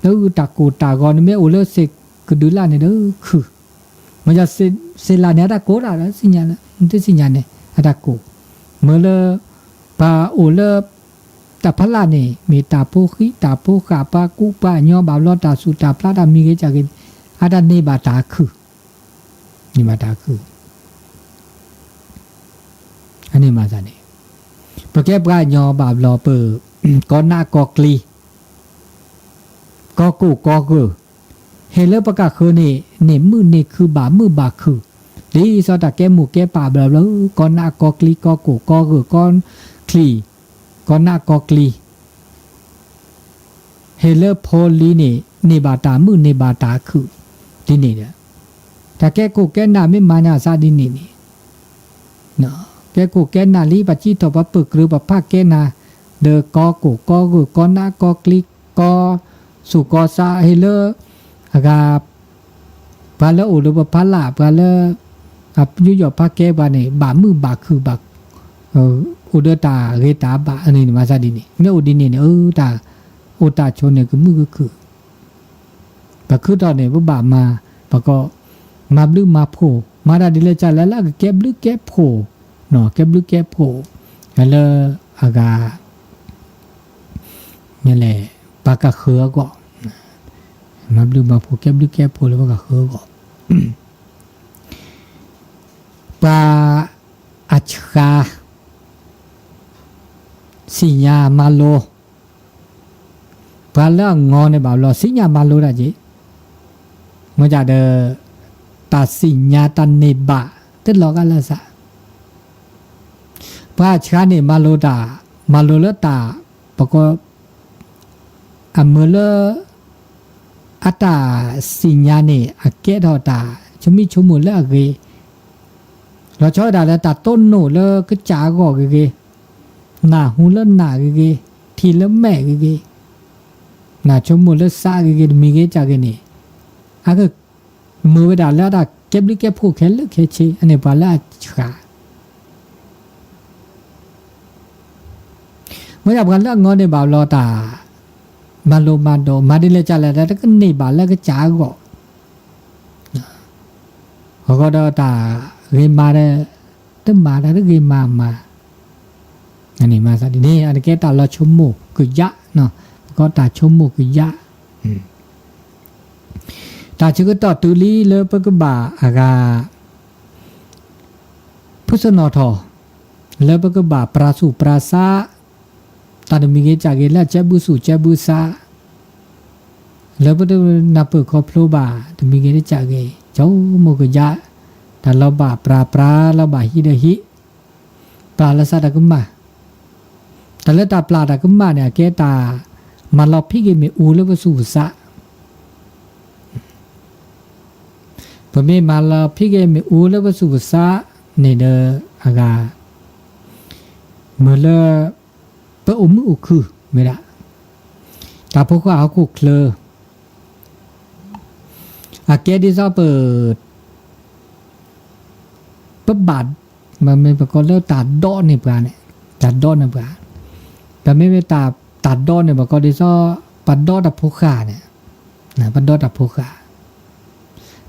ဒီးတၢ်ကိၢ်တၢ်ဂီၤန့ၣ်မ့ၢ်အိၣ်လၢစ့ၣ်ကဒုလၣ်န့ၣ်ဒီးခုၣ်, မ့ၢ်စ့ၣ်လၣ်န့ၣ် အတၢ်ကိၢ်တၢ်ဒီးသ့ၣ်ညါလၢ, သ့ၣ်ညါန့ၣ် အတၢ်ကိၢ်, မ့ၢ်လၢ ပှၤအိၣ်လၢ တၢ်ဖးလၢ်န့ၣ် မ့ၢ်တၢ်ဖိဃံတၢ်ဖိဃာ် ပှၤကူပှၤကညီဘၣ်ဘျီတၢ်ဆူးတၢ်ဖျါတၢ်မံၤဂ့ၤကၢ်ဂ့ၤ, အတၢ်န့ၢ်ဘၣ်တၢ်ခုၣ်, န့ၢ်ဘၣ်တၢ်ခုၣ် အန့ၣ်မၤသးန့ၣ်, ပကဲပှၤကညီဘၣ်ဘျီပ ကီနးကီကျံ ကီကိၢ်ကီဂၢၢ် ဟ့ၣ်လၢပကဃၢၤန့ၣ် န့ၢ်မုာ်န့ၢ်ခုၣ် ဘၣ်မုာ်ဘၣ်ခုၣ် ဒ်သိးတၢ်ကဲမိၢ်ကဲပၢ်ဘျီဘျီ ကီနးကီကျံ ကီကိၢ်ကီဂၢၢ် ကီချံၣ် ကီနးကီကျံ ဟ့ၣ်လၢဖိလံၤန့ၣ် န့ၢ်ဘၣ်တၢ်မုာ်န့ၢ်ဘၣ်တၢ်ခုၣ် ဒ်န့ၣ်ဒီး တၢ်ကဲခိၣ်ကဲနၢ်မ့ၢ်မၤနၢၤသးဒ်န့ၣ်န့ၣ် ကဲခိၣ်ကဲနၢ်လံ ပစံးထီၣ်ပပၢၢ်ကြၢးပဖးကဲနၤ ဒီးကီကိၢ်ကီဂၢၢ် ကီနးကီကျံ ကီသူၣ်ကီသး ဟ့ၣ်လၢ အဂၤ ပှၤလၢအိၣ်ဒီးပဖးလၢ် ပှၤလၢ အယူးယီၣ်ဖးကဲပှၤန့ၣ် ဘၣ်မုာ်ဘၣ်ခုၣ်ဘၣ် အိၣ်ဒီးတၢ်ဂ့ၤတၢ်ဘၣ်န့ၣ် မၤသးဒ်န့ၣ် မ့ၢ်အိၣ်ဒ်န့ၣ်န့ၣ် တၢ်အိၣ်တၢ်ဆိးန့ၣ်ကမုာ်ကခုၣ် ပခုထီၣ်န့ၣ် ပဘၣ်မၤ ပကီး မၤဘျုးမၤဖှိၣ် မၤတၢ်ဒ်လဲၣ်ကလဲၣ်လၢကကဲဘျုးကဲဖှိၣ် ကဲဘျုးကဲဖှိၣ် လၢအဂၤ မ့ၢ်လဲၣ် ပှၤကဃၢၤအဂီၢ် မၤဘျုးမၤဖှိၣ်ကဲဘျုးကဲဖှိၣ်လၢပှၤကဃၢၤအဂီၢ် ပှၤအဆှါ သ့ၣ်ညါမၤလိ ပှၤလၢအငီန့ၣ်ဘၣ်ဘျီ သ့ၣ်ညါမၤလိတၢ်က့ၤ မ့ၢ်ဒၣ်ဒီး တၢ်သ့ၣ်ညါတၢ်န့ၢ်ဘၣ် တလီၤဂာ်လၢသး ပှၤအဆှါန့ၣ် မၤလိတၢ် မၤလိလၢတၢ် ပကီး အမ့ၢ်လၢ အတၢ်သ့ၣ်ညါန့ၣ် အကဲထီၣ်တၢ် ဆိမိၣ်ဆိကမိၣ်လၢအဂ့ၤ လီၤဆီဝဲဒၣ်လၢတၢ်တိၢ်နီၣ်လၢကစၢ်အဂီၢ်ဂ့ၤဂ့ၤ, နၢ်ဟူလၢနၢ်ဂ့ၤဂ့ၤ, ထံၣ်လၢမဲာ်ဂ့ၤဂ့ၤ, နၢ်ဆိကမိၣ်လၢသးဂ့ၤဂ့ၤ တမံၤဂ့ၤကၢ်ဂ့ၤန့ၣ်, အကမ့ၢ်ဝဲဒၣ်လၢအတၢ်ကဲဘျုးကဲဖှိၣ်ခဲလၢာ်ခဲဆ့ အန့ၣ်ပှၤလၢအဆှါ မ့ၢ်ဒၣ်ပှၤလၢအငီန့ၣ်ဘၣ်လီၤတၢ် မၤလိမၤဒိး မၤဒ်လဲၣ်ကလဲၣ် တၢ်တကန့ၢ်ဘၣ်လၢကစၢ်အဂီၢ်, အဃိဒီးတၢ်ဂ့ၤမၤဒီး တမၤတၢ်တဂ့ၤမၤမၤ, န့ၣ်မၤသးဒ်န့ၣ် အတကဲတၢ်လီၤဆိကမိၣ်ကယၢ်, ပကီးတၢ်ဆိကမိၣ်ကယၢ်, တၢ်ဆၢကတီၢ်တုၤလံလၢပကဘၣ်အဂၤ ဖုစနီၣ်ထီၣ် လၢပကဘၣ်ပြၤသူၣ်ပြၤသး, တၢ်တမံၤဂ့ၤကၢ်ဂ့ၤ လၢအကဲဘုစူၣ်ကဲဘုစး, လၢပတနၢ်ပၢၢ်ခီဖျိဘၣ် တမံၤဂ့ၤတကၢ်ဂ့ၤ ဆိကမိၣ်ကယၢ်, တၢ်လီၤဘၣ်ပြၤပြၤ လီၤဘၣ်ဟံးဒီးဟံး, ပျၢ်လီၤသးတၢ်ကမၣ်, တၢ်လၢတၢ်ပျၢ်တၢ်ကမၣ်န့ၣ် အကဲတၢ်မၤလီၤဖံးက့ၤမ့ၣ်အူလၢပသူၣ်ပသး ပမ့ၢ်မၤလီၤဖံးက့ၤမ့ၣ်အူလၢပသူၣ်ပသးန့ၣ်ဒီးအဂၤ, မ့ၢ်လၢ ပအိၣ်မုာ်အိၣ်ခုၣ်မ့ၢ်ဒၣ်, တၢ်ဖိဃၢ်ဟီၣ်ခိၣ်ချၢ အကဲဒ်သိးပ ပဘၣ်, မ့ၢ်ပကိးလၢတၢ်ဒိးန့ၢ်ပှၤန့ၣ်, တၢ်ဒိးန့ၢ်ပှၤ, ပမ့မ့ၢ်တၢ်ဒိးန့ၢ် ပကိးဒ်သိး ပဒိးတၢ်ဖိဃၢ်န့ၣ်, ပဒိးတၢ်ဖိဃၢ်,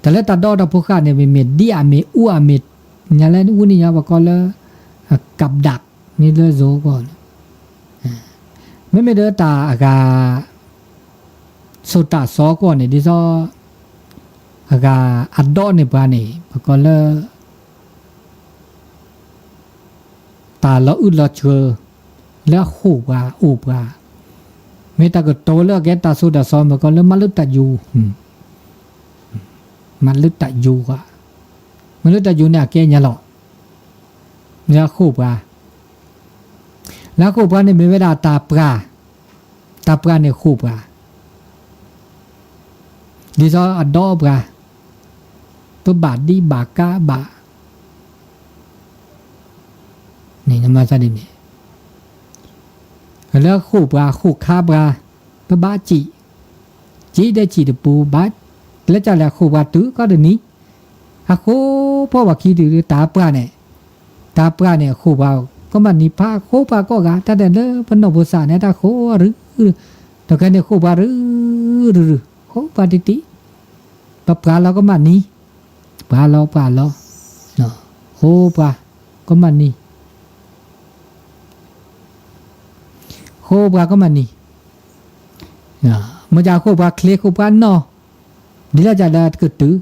တၢ်လၢတၢ်ဒိးတၢ်ဖိဃၢ်န့ၣ် မ့မ့ၢ်ဒ်အမ့ၢ်အူအမ့ၢ်, ညါလၢအူန့ၣ်ညါ ပကိးလၢ ကပ်ဒါ န့ၣ်လၢယိၤကီၢ်န့ၣ်, မ့မ့ၢ်ဒီးတၢ်အဂၤ စိာ်တၢ်စီကီၢ်န့ၣ် ဒ်သိး အဂၤအဒိးန့ၢ်ပှၤန့ၣ် ပကိးလၢ တၢ်လီၤအုၣ်လီၤဆှၢ လၢအဃိာ်ပှၤအိၣ်ပှၤ, မ့ၢ်တၢ်ကတိၤလၢအကဲတၢ်သိၣ်တၢ်စီ ပကိးလၢမၤလၢတၢ်ယူၤ, မၤလၢတၢ်ယူၤ, မၤလၢတၢ်ယူၤန့ၣ် အကဲညါလီၤ, လၢအဃိာ်ပှၤ လၢအဃိာ်ပှၤန့ၣ်မ့ၢ်ဝဲဒၣ်တၢ်ပှၢ်, တၢ်ပှၢ်န့ၣ်ဃိာ်ပှၤ, ဒ်သိးအဒိးပှၤ, ပဘၣ်ဒံးဘၣ်ကးဘၣ်, န့ၣ်မၤသးဒ်န့ၣ်, လၢအဃိာ်ပှၤ ဃိာ်ခါပှၤ, ပဘၣ်စံး, စံးဒီးစံးတပူၤဘၣ်, လၢကလဲၣ်အဃိာ်ပှၤတုၤကီၢ်တနံၤ, အဃိာ်ဖီၣ်ပှၤခံတုၤ တၢ်ပှၢ်န့ၣ်, တၢ်ပှၢ်န့ၣ်အဃိာ်ပှၤ, ကီမးနံၤဖး ဃိာ်ပှၤကိးဂၤ တၢ်ဒဲးလၢပနီၢ်ဖိသၣ်န့ၣ် တၢ်ဃိာ်ရူၤ, တခါန့ၣ်ဃိာ်ပှၤရူၤရူၤရူၤ, ဃိာ်ပှၤတံၢ်တံၢ်, ပပှၢ်လီၤကီမးနံၤ, ပှၢ်လီၤပှၢ်လီၤ, ဃိာ်ပှၤ, ကီမးနံၤ, ဃိာ်ပှၤကီမးနံၤ, မ့ၢ်ကဃိာ်ပှၤချ့ဃိာ်ပှၤနီၢ်, ဒ်လဲၣ်ကလဲၣ်ကတုၤ,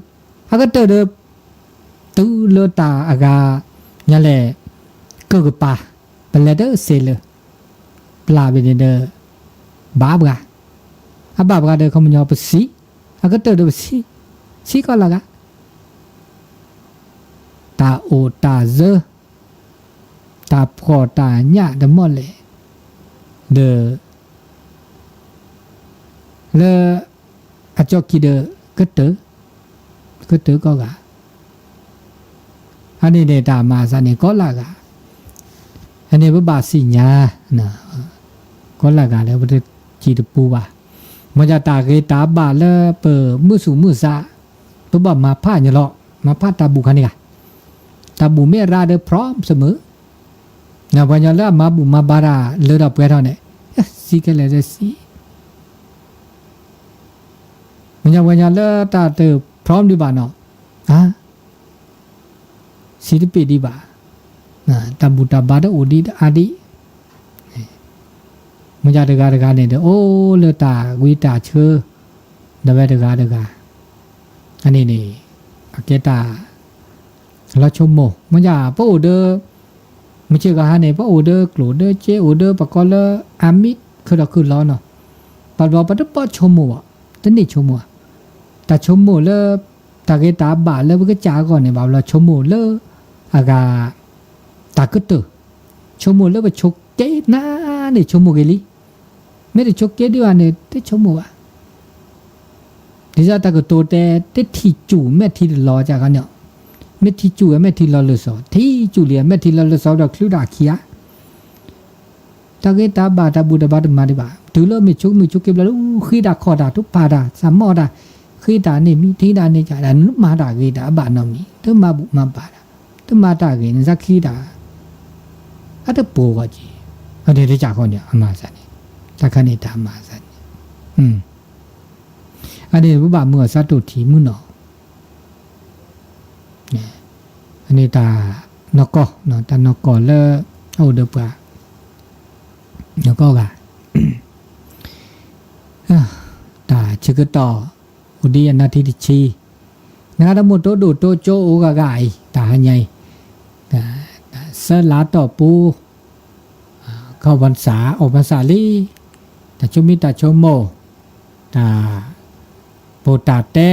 အကတၢၢ်ဒီး တုၤလၢတၢ်အဂၤ, ညါလဲၣ်, ကၢၢ်ကပၤ, ပလဲၤတစဲးလၢာ်, ပျၢ်ဘၣ်န့ၣ်ဒီး ဘၣ်ပှၤ, အဘၣ်ပှၤဒီးခီပညီပစံး, အကတၢၢ်ဒီးပစံး, စံးကီးလၢဂၤ, တၢ်အိၣ်တၢ်စၢ တၢ်ဖှီၣ်တၢ်ညၣ်တမီၣ်လဲၣ်, ဒီး လၢ အကၠီခံဒီး ကတၢၢ်, ကတၢၢ်ကီးဂၤ, အန့ၣ်န့ၣ်တၢ်မၤအသးန့ၣ်ကီးလၢဂၤ, အန့ၣ်ပဘၣ်သ့ၣ်ညါ, ကီးလၢဂၤလၢပတစံးတပူၤဘၣ်, မ့ၢ်ဒ်တၢ်ဂ့ၤတၢ်ဘၣ်လၢပမုၢ်သူၣ်မုၢ်သး, ပဘၣ်မၤဖးညီလီၤ, မၤဖးတၢ်ဘူၣ်ခါန့ၣ်ဂၤ, တၢ်ဘူၣ်မ့ၢ်အရါဒီး พร้อม เสมอ, ပှၤကညီလၢအမၤဘူၣ်မၤဘါတၢ်လၢတၢ်ပှဲၤထီၣ်န့ၣ်, စံးခဲလၢာ်ဒီးစံး မ့ၢ်ညါပှၤကညီလၢတၢ်တ พร้อม ဒံးဘၣ်နီၤ, စံးတပ့ၢ်ဒံးဘၣ်, တၢ်ဘူၣ်တၢ်ဘါတအိၣ်ဒံးအါဒံး, မ့ၢ်ညါတဂၤတဂၤန့ၣ်ဒီး အိၣ်လၢတၢ်ဝံတၢ်ဆၢ, ဒီးဝဲတဂၤတဂၤ, အန့ၣ်န့ၣ် အကဲတၢ် လီၤဆိကမိၣ်, မ့ၢ်ညါပအိၣ်ဒီး မုၢ်ဆ့ၣ်ဂီၤဟါန့ၣ် ပအိၣ်ဒီးကျိၣ်ဒီးစ့ အိၣ်ဒီးပကိးလၢ အမံး ခုၣ်ဒီးခုၣ်လီၤနီၤ, ဘၣ်ဘျီပတဘၣ်ဆိကမိၣ်ဘၣ်, တန့ၢ်ဆိကမိၣ်ဘၣ်, တၢ်ဆိကမိၣ်လၢ တၢ်ဂ့ၤတၢ်ဘၣ်လၢပကစၢ်အဂီၢ်န့ၣ် ဘၣ်ဘျီဆိကမိၣ်လၢ အဂၤ တၢ်ကတၢၢ်, ဆိကမိၣ်လၢပဆိးက့နၤန့ၣ်ဆိကမိၣ်က့ၤလံ, မ့ၢ်တဆိးက့ဒံးဘၣ်န့ၣ် တဆိကမိၣ်ဘၣ် ဒ်သိးတၢ်ကတိၤတဲ တထံၣ်စူၣ်မဲာ်ထံတလီၤကန့ၣ်, မ့ၢ်ထံၣ်စူၣ်အမဲာ်ထံလီၤလၢာ်စီၤ, ထံၣ်စူၣ်လံအမဲာ်ထံလီၤလၢာ်စီၤဒီးချုးတၢ်ခံဂၤ, တၢ်ဂ့ၤတၢ်ဘၣ်တၢ်ဘူၣ်တၢ်ဘါတမၤဒံးဘၣ်, တုၤလၢမ့ၢ်ဆိကမိၣ်ဆိက့ဘျီလၢ ဃ့တၢ်ခီၣ်တၢ် ထူးဖးတၢ် စၢ်မီၣ်တၢ်, ဃ့တၢ်န့ၣ်မံၤ ထံတၢ်န့ၣ်ကၢ်, တမၤတၢ်ဂ့ၤတၢ်ဘၣ်နီတမံၤ, တမၤဘူၣ်မၤဘါတၢ်, တမၤတၢ်ဂ့ၤန့ၣ် သးခံတၢ် အတပိာ်ဂီၢ်က့ၤ, အန့ၣ်တကးဃီန့ၣ် အမၤသးန့ၣ်, တၢ်ခါန့ၣ်တၢ်မၤသးန့ၣ်, အန့ၣ်ပဘၣ်မုာ်အီၤစးတိၢ်ထံမုၢ်နီၤ, အန့ၣ်တၢ်နီၢ်ကီၢ်, တၢ်နီၢ်ကီၢ်လၢ အအိၣ်ဒီးပှၤ နီၢ်ကီၢ်ဂၤ တၢ်ဆၢကတီၢ် အိၣ်ဒံးအနၢ်ထံတဆံ, နဂၤတမိၢ်တိဒိၣ်တိကၠိအိၣ်ဂၤဂၤအံၤ တၢ်ဟါညါအံၤ, ဆၢလါတီၢ်ပူၤ, ခီၣ်ပၢၤစး အိၣ်ပၢၤစးလံ, တၢ်ဆိမိၣ်တၢ်ဆိကမိၣ်, တၢ် ပိာ်တၢ်တဲ,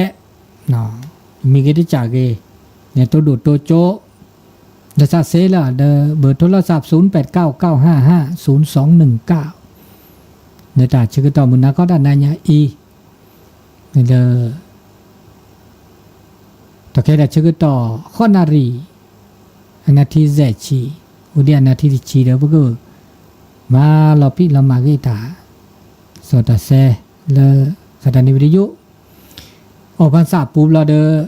မံၤဂ့ၤတကးဂ့ၤ, နတိဒိၣ်တိကၠိ, ဒီးစးစ့လၢ ဒီးဘၢၣ်ထိလီၤစး ศูนย์แปดเก้าเก้าห้าห้าศูนย์สองหนึ่งเก้า, ဒီးတၢ်ဆၢကတီၢ်မုၢ်နၤခီတၢ်နါညါအံၤ, ဒီး တၢ်ခဲတၢ်ဆၢကတီၢ် ဃိးနၣ်ရံၣ် အနၢ်ထံယဲၢ်ဆံ, အိၣ်ဒံးအနၢ်ထံတဆံဒီး ပက မၤလီၤပံာ်လီၤမၤဂ့ၤတၢ် စီၤတၢ်ဆဲ လၢ စီၤတၢ်န့ၣ်ဝံၤတယိၣ် အိၣ်ပၢၤစးပူၤဘျီဒီး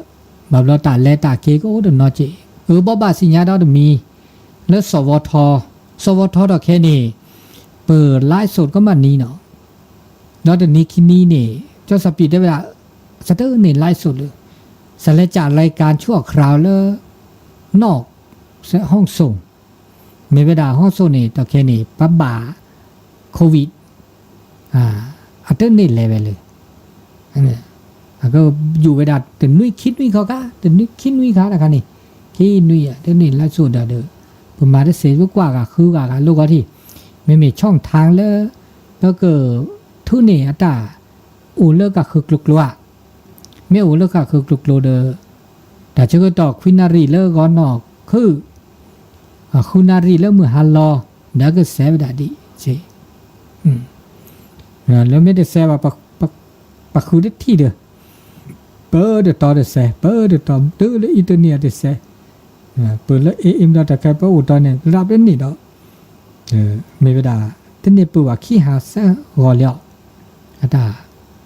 ဘၣ်ဘျီတၢ်လဲၤတၢ်က့ၤကအိၣ်တနီၤက့ၤ, အဘိးဘၣ်စံၣ်ညါဒီးတမံၤ လၢစီၤဝီထီ, စီၤဝီထီတၢ်ခဲန့ၣ် ပ live စဒ် ကမၣ်နံၤနီၤ, ဒီးတနံၤခံနံၤန့ၣ် ကၠီစီၤပံးတဲဝဲဒၣ် စးတန့ၢ် live စဒ်လၢ စးလဲၤကၠးလၢကၠိအချါလၢ နီၢ် ဟီၣ်စိၣ်, မ့ၢ်ဝဲဒၣ် ဟီၣ်စိၣ်န့ၣ် တၢ်ခဲန့ၣ် ပဘၣ် COVID အတန့ၢ်လဲၤဝဲလၢ အကယူၤဝဲဒၣ်တနွံခံနွံခီခါ, တနွံခံနွံခါတခါန့ၣ်, ခံနွံအတန့ၢ် live စဒ်ဒီး ပမၤတစဲး ပကွၢ်ဂၤဃုဂၤဂၤလိၣ်ဂီၢ်ထံၣ်, မ့မ့ၢ် ช่องทาง လၢ ပက ထုးန့ၢ်အတၢ် အိၣ်လၢကဃုကျိၤကျိၤဧါ, မ့ၢ်အိၣ်လၢကဃုကျိၤကျိၤဒီး တၢ်ဆၢကတီၢ်ခွံနၣ်ရံၣ်လၢဂီၤနီၢ်ခုၣ် ဃုနၣ်ရံၣ်လၢမုၢ်ဟါလီၤ ဒီးကစဲးဝဲဒၣ်ဒ်စ့ လၢမ့ၢ်တစဲးဘၣ် ပဃုတထံၣ်ဒီး ပတတီတစဲး ပတတီ တုၤလၢ internet အတစဲး ပလၢ AM ဒီးတၢ်ခဲပအိၣ်တီန့ၣ် လၢပတန့ၢ်ဒီး မ့ၢ်ဝဲဒၣ် တန့ၢ်ပၢၢ်ဘၣ်ခံဟးစၢဂီၤလံအီၤ အတၢ်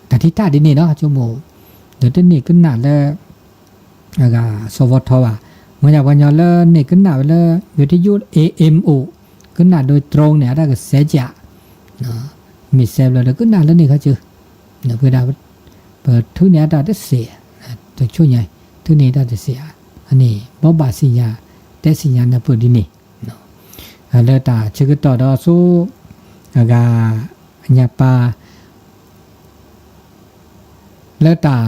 တၢ်ထံၣ်တၢ်ဒ်န့ၣ်နီၤ ဆိကမိၣ် ဒီးတန့ၢ်ကနၣ်လၢ အဂၤစီၤဝီထီဘၣ် မ့ၢ်ညါပှၤညီလၢန့ၣ်ကနၣ်ဝဲလၢ radio AM အိၣ် ကနၣ်ဒိ drone န့ၣ် အတၢ်ကစဲးကၠး မ့ၢ်စဲးဘျီဒီးကနၣ်လၢန့ၣ်ခီကၠိ ပဝဲဒၣ် ပထုးန့ၢ်အတၢ်တစဲး တဆိညါ ထုးန့ၢ်တၢ်တစဲးဧါ အန့ၣ် ဘိးဘၣ်စံၣ်ညါ တဲစံၣ်ညါနၢ်ပၢၢ်ဒ်န့ၣ် လၢတၢ်ဆၢကတီၢ်ဒီးဆိ အဂၤ ညါပၢ် လၢတၢ်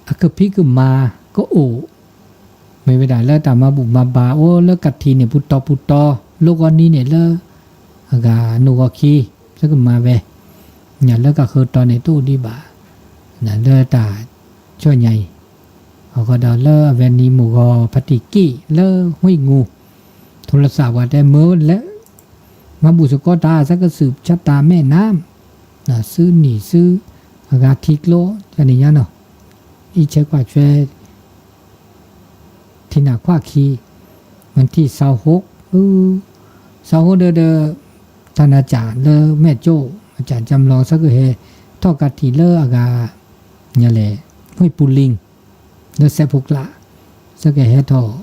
အကဖံးကမၤကအိၣ် မ့ၢ်ဝဲဒၣ်လၢတၢ်မၤဘူၣ်မၤဘါအိၣ်လၢကထံၣ်န့ၣ် ပူၤတီပူၤတီ လိၣ်ဂီၢ်နံၤန့ၣ်လၢ အဂၤနိၣ်ဂီၤခံ လၢကမၤဝဲ လၢကဃၢၤတီၤန့ၣ် တအိၣ်ဒံးဘၣ် လၢတၢ်ဆူညါအံၤ အဃိဒီးလၢအဝဲနံၤမိၢ်ဂီၤဖါတံၢ်က့ၣ်လၢ ဟွံၣ်ငူ ထိလစၢ်ပှၤတဲမ့ၢ်လဲၣ် မၤဘူၣ်စ့ၢ်ကီးတၢ် စကစူးဆါတၢ်မဲာ်နါ စုနံၣ်စု အဂၤထံကျိ တနံၤညါနီၤ အံးဆဲကွၢ်ဆွဲ ထံနၢ်ခွါခံ မ့ၢ်ထံၣ် ဆၢဟိး ဆၢဟိးဒီး တၢ်နၤကၢ်လၢမဲာ်ကၠိ အကၢ်ကၠၢမ်လီၤ ဆၢကဟဲ ထီၣ်ကးထံၣ်လၢအဂၤ လဲၣ် ဟွံၣ်ပူၤလံၤ လၢစဲးဖိကျး ဆၢကဟဲထီၣ်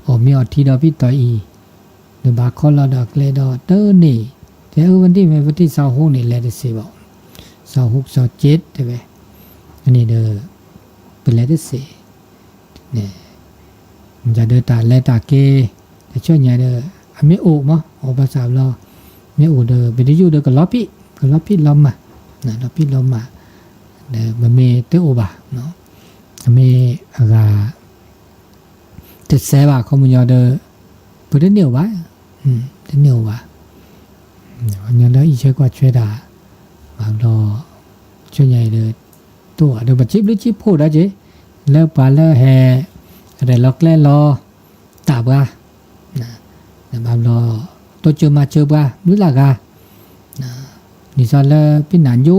အီၣ်မ့ၤအီထံဒီးဖံတီၤအံၤ နဘၣ်ခီလီၤဒီးကျဲဒီးတန့ၢ် တဲအၢဝဲဒၣ်မ့ၢ်ဝဲထံၣ် ဆၢဟိးန့ၣ် လဲၤတစ့ဘၣ် ဆၢဟိး ဆၢက့း တဲဝဲ အန့ၣ်ဒီး ပလဲၤတစ့ မ့ၢ်ဒီးတၢ်လဲၤတၢ်က့ၤ တဆူညါဒီး အမ့ၢ်အိၣ်မး အိၣ်ဘၣ်ဆၣ်ဘျီ မ့ၢ်အိၣ်ဒီး ပတယုၢ်ဒီးကလီၤဖံး ကလီၤဖံးလီၤမၢ် လီၤဖံးလီၤမၢ် ဒီးပမ့ၢ်တအိၣ်ဘၣ် အမ့ၢ်အဂၤ တစဲးဘၣ်ခီပညီဒီး ပတန့ၢ်အိၣ်ဘၣ် တန့ၢ်အိၣ်ဘၣ် ပှၤကညီလၢအံးဆဲကွၢ်ဆွဲတၢ် ဘၣ်ဘျီ ဆူညါအံၤဒီး တအိၣ်ဘၣ်ဒီး ပစံးဘျုးစံးဖှိၣ်ဒီးက့ၤ လၢပှၤလၢဟဲ ရဲၣ်လီၤကျဲၤလီၤ တၢ်ပှၤ ဘၣ်ဘျီ တိစၢၤမၤစၢၤပှၤ ဘျုးလၢ်ဂၤ ဒ်သိးလၢ ဖံနၢ်ယိ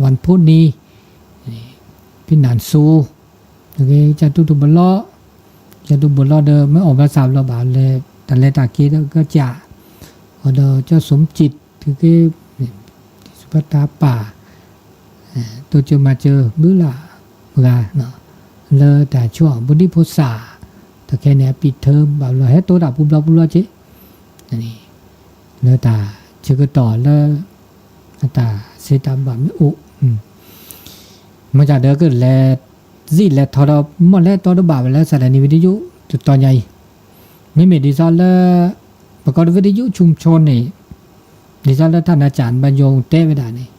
ဝၣ်ဖိနံၤ ဖံနၢ်စူ ကၠၢ်တူၢ်တဘလီ ကၠၢ်တူၢ်ဘလီဒီး မ့ၢ်အီၣ်ဘၣ်ဆၣ်ဘျီဘၣ်လဲၤ တၢ်လဲၤတၢ်က့ၤဒီးကစၢ် အဃိဒီးကၠီၣ်စိမ်စံး သုက့ စူၢ်ပတၢ်ပာ် တိစၢၤမၤစၢၤ ဘျုးလၢ်ဂၤ လၢတၢ်ဆိၣ်အီၤ ဘိဒံဖိသၣ် တခဲန့ၣ် အပံာ်ထၢ ဘၣ်ဘျီဟဲတိတၢ်ပူၤဘျီပူၤဘျီက့ၤ လၢတၢ်ဆၢကတီၢ်လၢ အတၢ်စံးတၢ်ဘၣ်မ့ၢ်အိၣ် မ့ၢ်တၢ်ဒီးကလဲၤစံၣ်လဲၤထီဒီး မ့ၢ်လဲၤတီတဘၣ်ဝဲလၢ စးဒၣ်နံၣ်ဝံၤတယုၢ် တတီၤညါအံၤ မ့မ့ၢ်ဒ်သိးလၢ ပကိးတဝံၤတယုၢ်ဆူၣ်ဆိန့ၣ် ဒ်သိးလၢတၢ်နၤကၢ် ဘၣ်ယိၤတဲဝဲဒၣ်န့ၣ်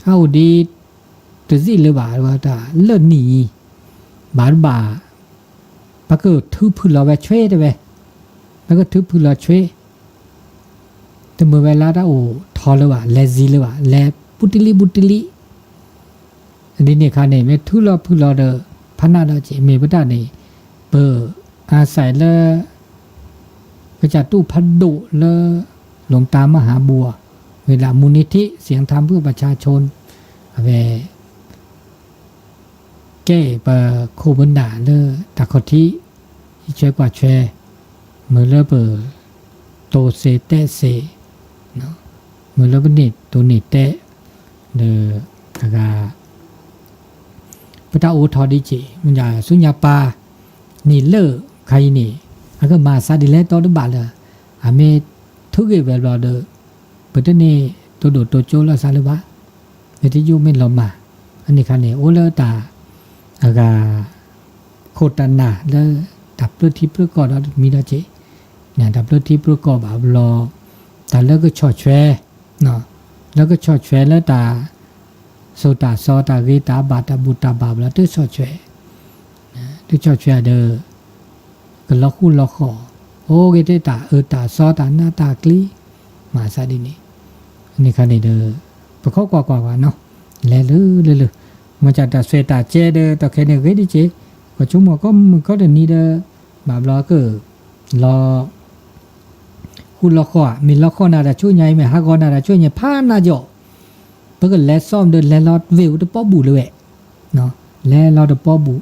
အအိၣ်ဒ် တစံၣ်လၢၤဘၣ်ဝဲတၢ်လၢနံၣ်အံၤ ဘၣ်တဘၣ် ပကထုးဖုၣ်လီၤဝဲဆွဲတဲဝဲ ပကထုးဖုၣ်လီၤဆွဲ တမ့ၢ်ဝဲလၢတၢ်အိၣ်ထီလၢၤဘၣ် လဲၤစံၣ်လၢၤဘၣ် လဲၤပူတလံပူတလံ ဒ်န့ၣ်အခါန့ၣ် မ့ၢ်ထုးလီၤဖုၣ်လီၤဒီး ဖးနးဒီးက့ၤ မ့ၢ်ပတၢ်န့ၣ် ပအါစဲးလၢ ကစၢ်တူၢ်ဖးဒိၣ်လၢ လူၤတၢ်မၤဟးဘူးအီၤ ဝဲဒၣ် မူးနံထံး စံၣ်ထၢၣ်ဖုၣ်ပှၤဆါဆိ အဝဲ ကဲပခိၣ်ပနၢ်လၢတၢ်ခီၣ်ထံး ဟံးဆွဲကွၢ်ဆွဲ မ့ၢ်လၢပ တိၤစ့တဲးစ့ မ့ၢ်လၢပန့ၢ်တိၤန့ၢ်တဲး ဒီးအဂၤ ပတၢ်အိၣ်ထီၣ်ဒ်က့ၤ မ့ၢ်ဒၣ်ဆူညါပၢ် နံၣ်လၢခါအံၤန့ၣ် အကမၤစးဒ်လဲၣ်တီတဘၣ်လၢ အမ့ၢ်ထုးဂ့ၤဝဲဘျီဒီး ပတန့ၢ်တိဒိၣ်တိကၠိလီၤစးလၢၤဘၣ် မ့ၢ်တယုၢ်မ့ၢ်လီၤမၢ် အန့ၣ်ခါန့ၣ် အိၣ်လၢတၢ် အဂၤ ခိၣ်တၢ်နၢ်လၢ တၢ်ပျၢထံပျၢကီၢ်ဒီးတမံၤဒီးက့ၤ တၢ်ပျၢထံပျၢကီၢ်ဘၣ်ဘျီ တၢ်လၢကဆီၣ်ဆွဲ လၢကဆီၣ်ဆွဲလၢတၢ် စိၤတၢ်စီတၢ်ဂ့ၤတၢ်ဘၣ်တၢ်ဘူၣ်တၢ်ဘၣ်ဘျီ တဆီၣ်ဆွဲ တဆီၣ်ဆွဲဒီး ကလီၤဃူလီၤဃီၣ် အိၣ်က့ၤတ့ၢ်တၢ်အၢတၢ်စီတၢ်နးတၢ်ကျံ မၤစးဒ်န့ၣ် န့ၣ်ခါန့ၣ်ဒီး ပခီကွၢ်ကွၢ်ကွၢ်နီၤ လဲၤလၢလၢလၢ မ့ၢ်ကၢ်တၢ်စွဲတၢ်ကဲဒီး တၢ်ခဲန့ၣ်ဂ့ၤဒ်က့ၤ ကဆိကမိၣ်ကီမုၢ်ကီတနံၤဒီး ဘၣ်ဘျီက လီၤ ဃူလီၤဃီၣ်ဧါ မ့ၢ်လီၤဃီၣ်နၤတၢ်ဆူညါအံၤ မ့ၢ်ဟးဂီၤနၤတၢ်ဆူညါဖးနးယီၤ ပကလဲၤစီဒီးလဲၤလီၤဝ့ၢ်အူတပီဘူၣ်လၢၤဝဲ လဲၤလီၤတပီဘူၣ်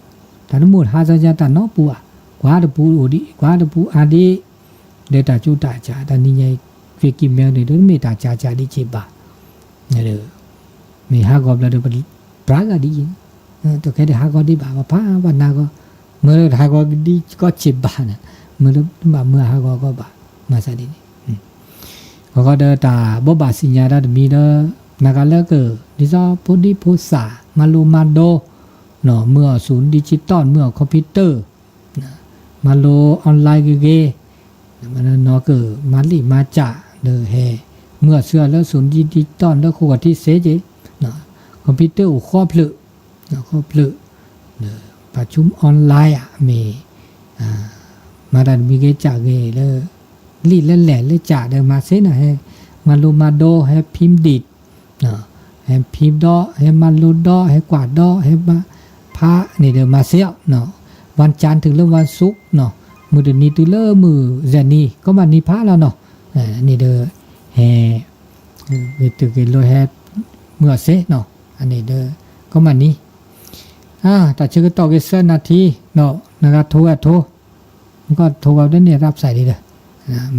တၢ်တမုၢ်ဟးစီညါတၢ်နီပူၤဧါ ကွၢ်တပူၤအိၣ်ဒံး ကွၢ်တပူၤအါဒံး ဒီးတၢ်ကၠူတၢ်စၢ် တၢ်နံၤညါအံၤ ကွ့ကံၢ်မဲန့ၣ် ဒီးမ့ၢ်တၢ်စၢ်စၢ်ဒံးက့ၤဘၣ် မ့ၢ်ဟးဂီၤဘျီဒီး ပပြးဂၤဒ်အံၤ တခဲဒံးဟးဂီၤဒံးဘၣ် ပဖးဘၣ်နးဂီၤ မ့ၢ်လၢတဟးဂီၤဒံးကီးစ့ၢ်ဘၣ်န့ၣ် မ့ၢ်လၢဘၣ်မ့ၢ်ဟးဂီၤကီးဘၣ် မၤစးဒ်န့ၣ် အဃိဒီးတၢ်ဘိးဘၣ်စံၣ်ညါတၢ်တမံၤဒီး နဂၤလၢက ဒ်သိးဖိဒံဖိသၣ် မၤလိမၤဒိး မုၢ်အီၣ်ဆူၣ် digital မုၢ်အီၣ် computer မၤလိ online ဂ့ၤဂ့ၤ နီၢ်ကမၤလံာ်မၤစၢ်ဒီးဟဲ မုၢ်အီၣ်ဆူၣ်အီၣ်လၢဆူၣ် digital လၢဃိာ်ဂီၤထံးစ့က့ computer အိၣ်ဃီဖျၢၣ် ဃီဖျၢၣ် ပာ်ဆူ online ဧါ မ့ၢ် မၤတၢ်တမံၤဂ့ၤစၢ်ဂ့ၤလၢ လံာ်လၢလဲၣ်လၢကးဒီးမၤစ့နီၤ, ဟဲမၤလိမၤဒိး ဟဲဖံးဒံး, ဟဲဖံးဒီး ဟဲမၤလိဒီး ဟဲကွၢ်ဒီး ဟဲမၤဖးန့ၣ်ဒီးမၤစ့အီၤ, ဝၣ်ကၠၣ်တုၤလၢဝၣ်စူး, မုၢ်တနံၤတုၤလၢမုၢ်စဲးနံၤ ကီမးနံၤဖးလီၤနီၤ, န့ၣ်ဒီး ဟဲ ဂ့ၤတုၤဂ့ၤလိၤ ဟဲမုာ်အီၤစ့နီၤ, အန့ၣ်ဒီး ကီမးနံၤ တၢ်ဆၢကတီၢ်က့ၤသၢနၣ်ထံ, နဂၤထိဝဲအထိ, နကထိဝဲဒၣ်န့ၣ် ရပ်ဆိုင် ဒံးဒီး,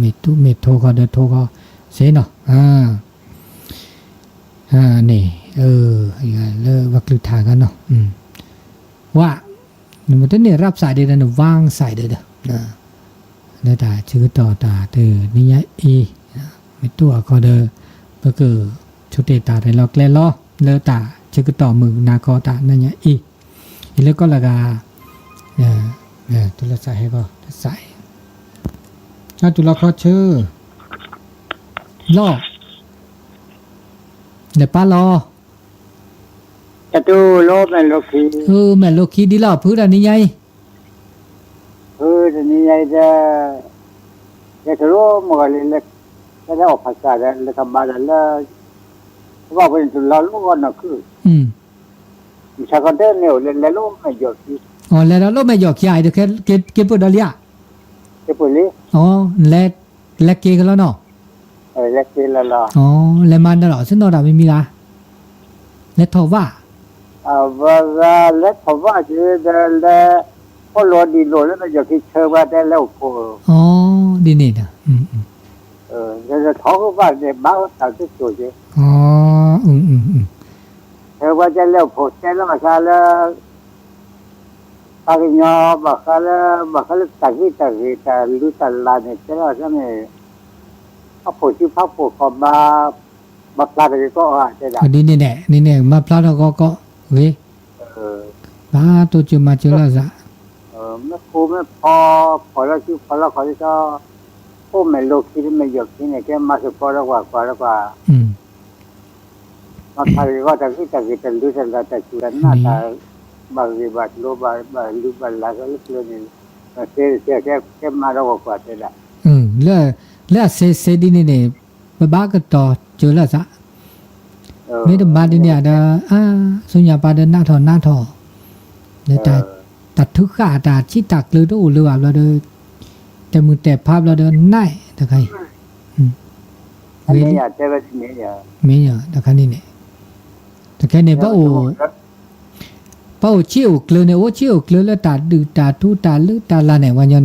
မ့ၢ်ထိဃီဒီးထိဃီစ့နီၤ, န့ၣ် လၢပှၤကလုာ်ထါခါနီၤ, ဝဲ နမ့ၢ်တန့ၢ် ရပ်ဆိုင် ဒံးဒီး န ဝၢင်းဆိုင် ဒံးဒီး လၢတၢ်ဆၢကတီၢ်တၢ်တနံၤညါအံၤ, မ့ၢ်တိၢ်အခီဒီး ပကဆိတ့ၢ်တၢ်ရဲၣ်လီၤကျဲၤလီၤ လၢတၢ်ဆၢကတီၢ်မုၢ်နၤခီတၢ်နံၤညါအံၤ, ယလၢကီၢ်လၢဂၤ, တုၤလီၤစးဟဲကီၢ်, တုၤလီၤခီဆၢ, လီၤ, လဲၤပၢ်လီၤ တတူၢ်လိာ်မဲာ်လိာ်ခံ, မဲာ်လိာ်ခံဒ်လီၤ ဖုတၢ်နံၤညါအံၤ, ဖုတနံၤညါအံၤဒီး, ယတရိမဂီၢ်လံ, လၢအီၣ်ဖးစးဒီး လၢကဘါဒီးလၢ, ကဘၣ်ဖဲန့ၣ် တလီၤလိၣ်ဂီၢ်နီၢ်ခုၣ်, မုၢ်ဆါခီတဲန့ၣ်အိၣ်လၢလဲၤလိၣ်မဲာ်ယီၤခံ, လဲၤဒီးလိၣ်မဲာ်ယီၤခံအံၤဒီး က့ၤပၢၢ်ဒီးလံဧါ, က့ၤပၢၢ်လံ, လဲၤက့ၤကလီနီၤ, လဲၤမၤနၢၤလီၤ ဆ့ၣ်နီၤတၢ်မံၤမံၤဂၤ, လဲၤထီၣ်ဘၣ်, အဝဲဂၤလဲၤထီၣ်ဘၣ်က့ၤဒီးလဲၤ, အိၣ်လီၤဒံးလိာ်လၢမဲာ်ယီၤခံဆၢဝဲတဲလဲၤအိၣ်ခိၣ်, ဒ်န့ၣ်ဒီး, ထီၣ်ဘၣ်န့ၣ် ဘၣ်တၢ်ကတိၤက့ၤ, ဆၢဝဲတဲလဲၤအိၣ်ခိၣ်တဲလီၤဘၣ်ဃးလၢ ပှၤကညီဘၣ်ဃးလၢ, ဘၣ်ဃးလၢတၢ်ဂ့ၢ်တၢ်ဂ့ၤ တၢ်လုၢ်တၢ်လၢ်န့ၣ် တဲလီၤန့ၣ်, ဖးဖှိၣ်စုဖးဖှိၣ်ဃီ, မၤဖျါတဂ့ၤကီးဧါတဲဒၣ်, ဒ်န့ၣ်န့ၣ် မၤဖျါထီၣ်ကီးကီး, ဂ့ၤ, ဘၣ်တိစၢၤမၤစၢၤလၢအစး, မ့ၢ်ဃူမ့ၢ်ဖိး, ဖီၣ်လီၤစုဖီၣ်လီၤခီၣ်ဒ်သိး, အိၣ်မဲာ်လိာ်ခံဒီးမဲာ်ယီၤခံန့ၣ် ကဲမၤစ့ၢ်ကီးဒီးကွၢ်ကွၢ်ဒီးကွၢ် မၤဖျါတဂ့ၤကီးတၢ်ဂ့ၢ်တၢ်ဂ့ၤ တၢ်လုၢ်တၢ်လၢ် တၢ်စူၢ်တၢ်နာ် တၢ်ဘၣ်ဂ့ၤဘၣ်ကျိၤ ဘၣ်လုၢ်ဘၣ်လၢ်လၢကျဲန့ၣ်, ကဲမၤဒီးကွၢ်ကွၢ်တဲဒၣ်, လၢအစဲးစဲးဒ်န့ၣ်န့ၣ်, ပဘၣ်ကတီၤစၢၤလၢအစး, မ့ၢ်တဘၣ်ဒ်န့ၣ်ဒီး, အါ, ဆူညါပၢ်ဒီးနးထီၣ်နးထီၣ်, လၢတၢ်ထုကဖၣ်တၢ်ဆံးတၢ်ကျၢၤတအိၣ်လၢၤဘၣ်ဘျီဒီး, တဲာ်မုာ်တဲာ်ဖးဘျီဒီး နးတခါအံၤ, မ့ၢ်, တခါန့ၣ်န့ၣ်, တခဲန့ၣ်, ပအိၣ်ဆံးအိၣ်ကျၢၤန့ၣ် အိၣ်ဆံးအိၣ်ကျၢၤလၢတၢ်ဒုၣ်တၢ်ထူတၢ်လုၢ်တၢ်လၢ်န့ၣ် ပှၤကညီန့ၣ်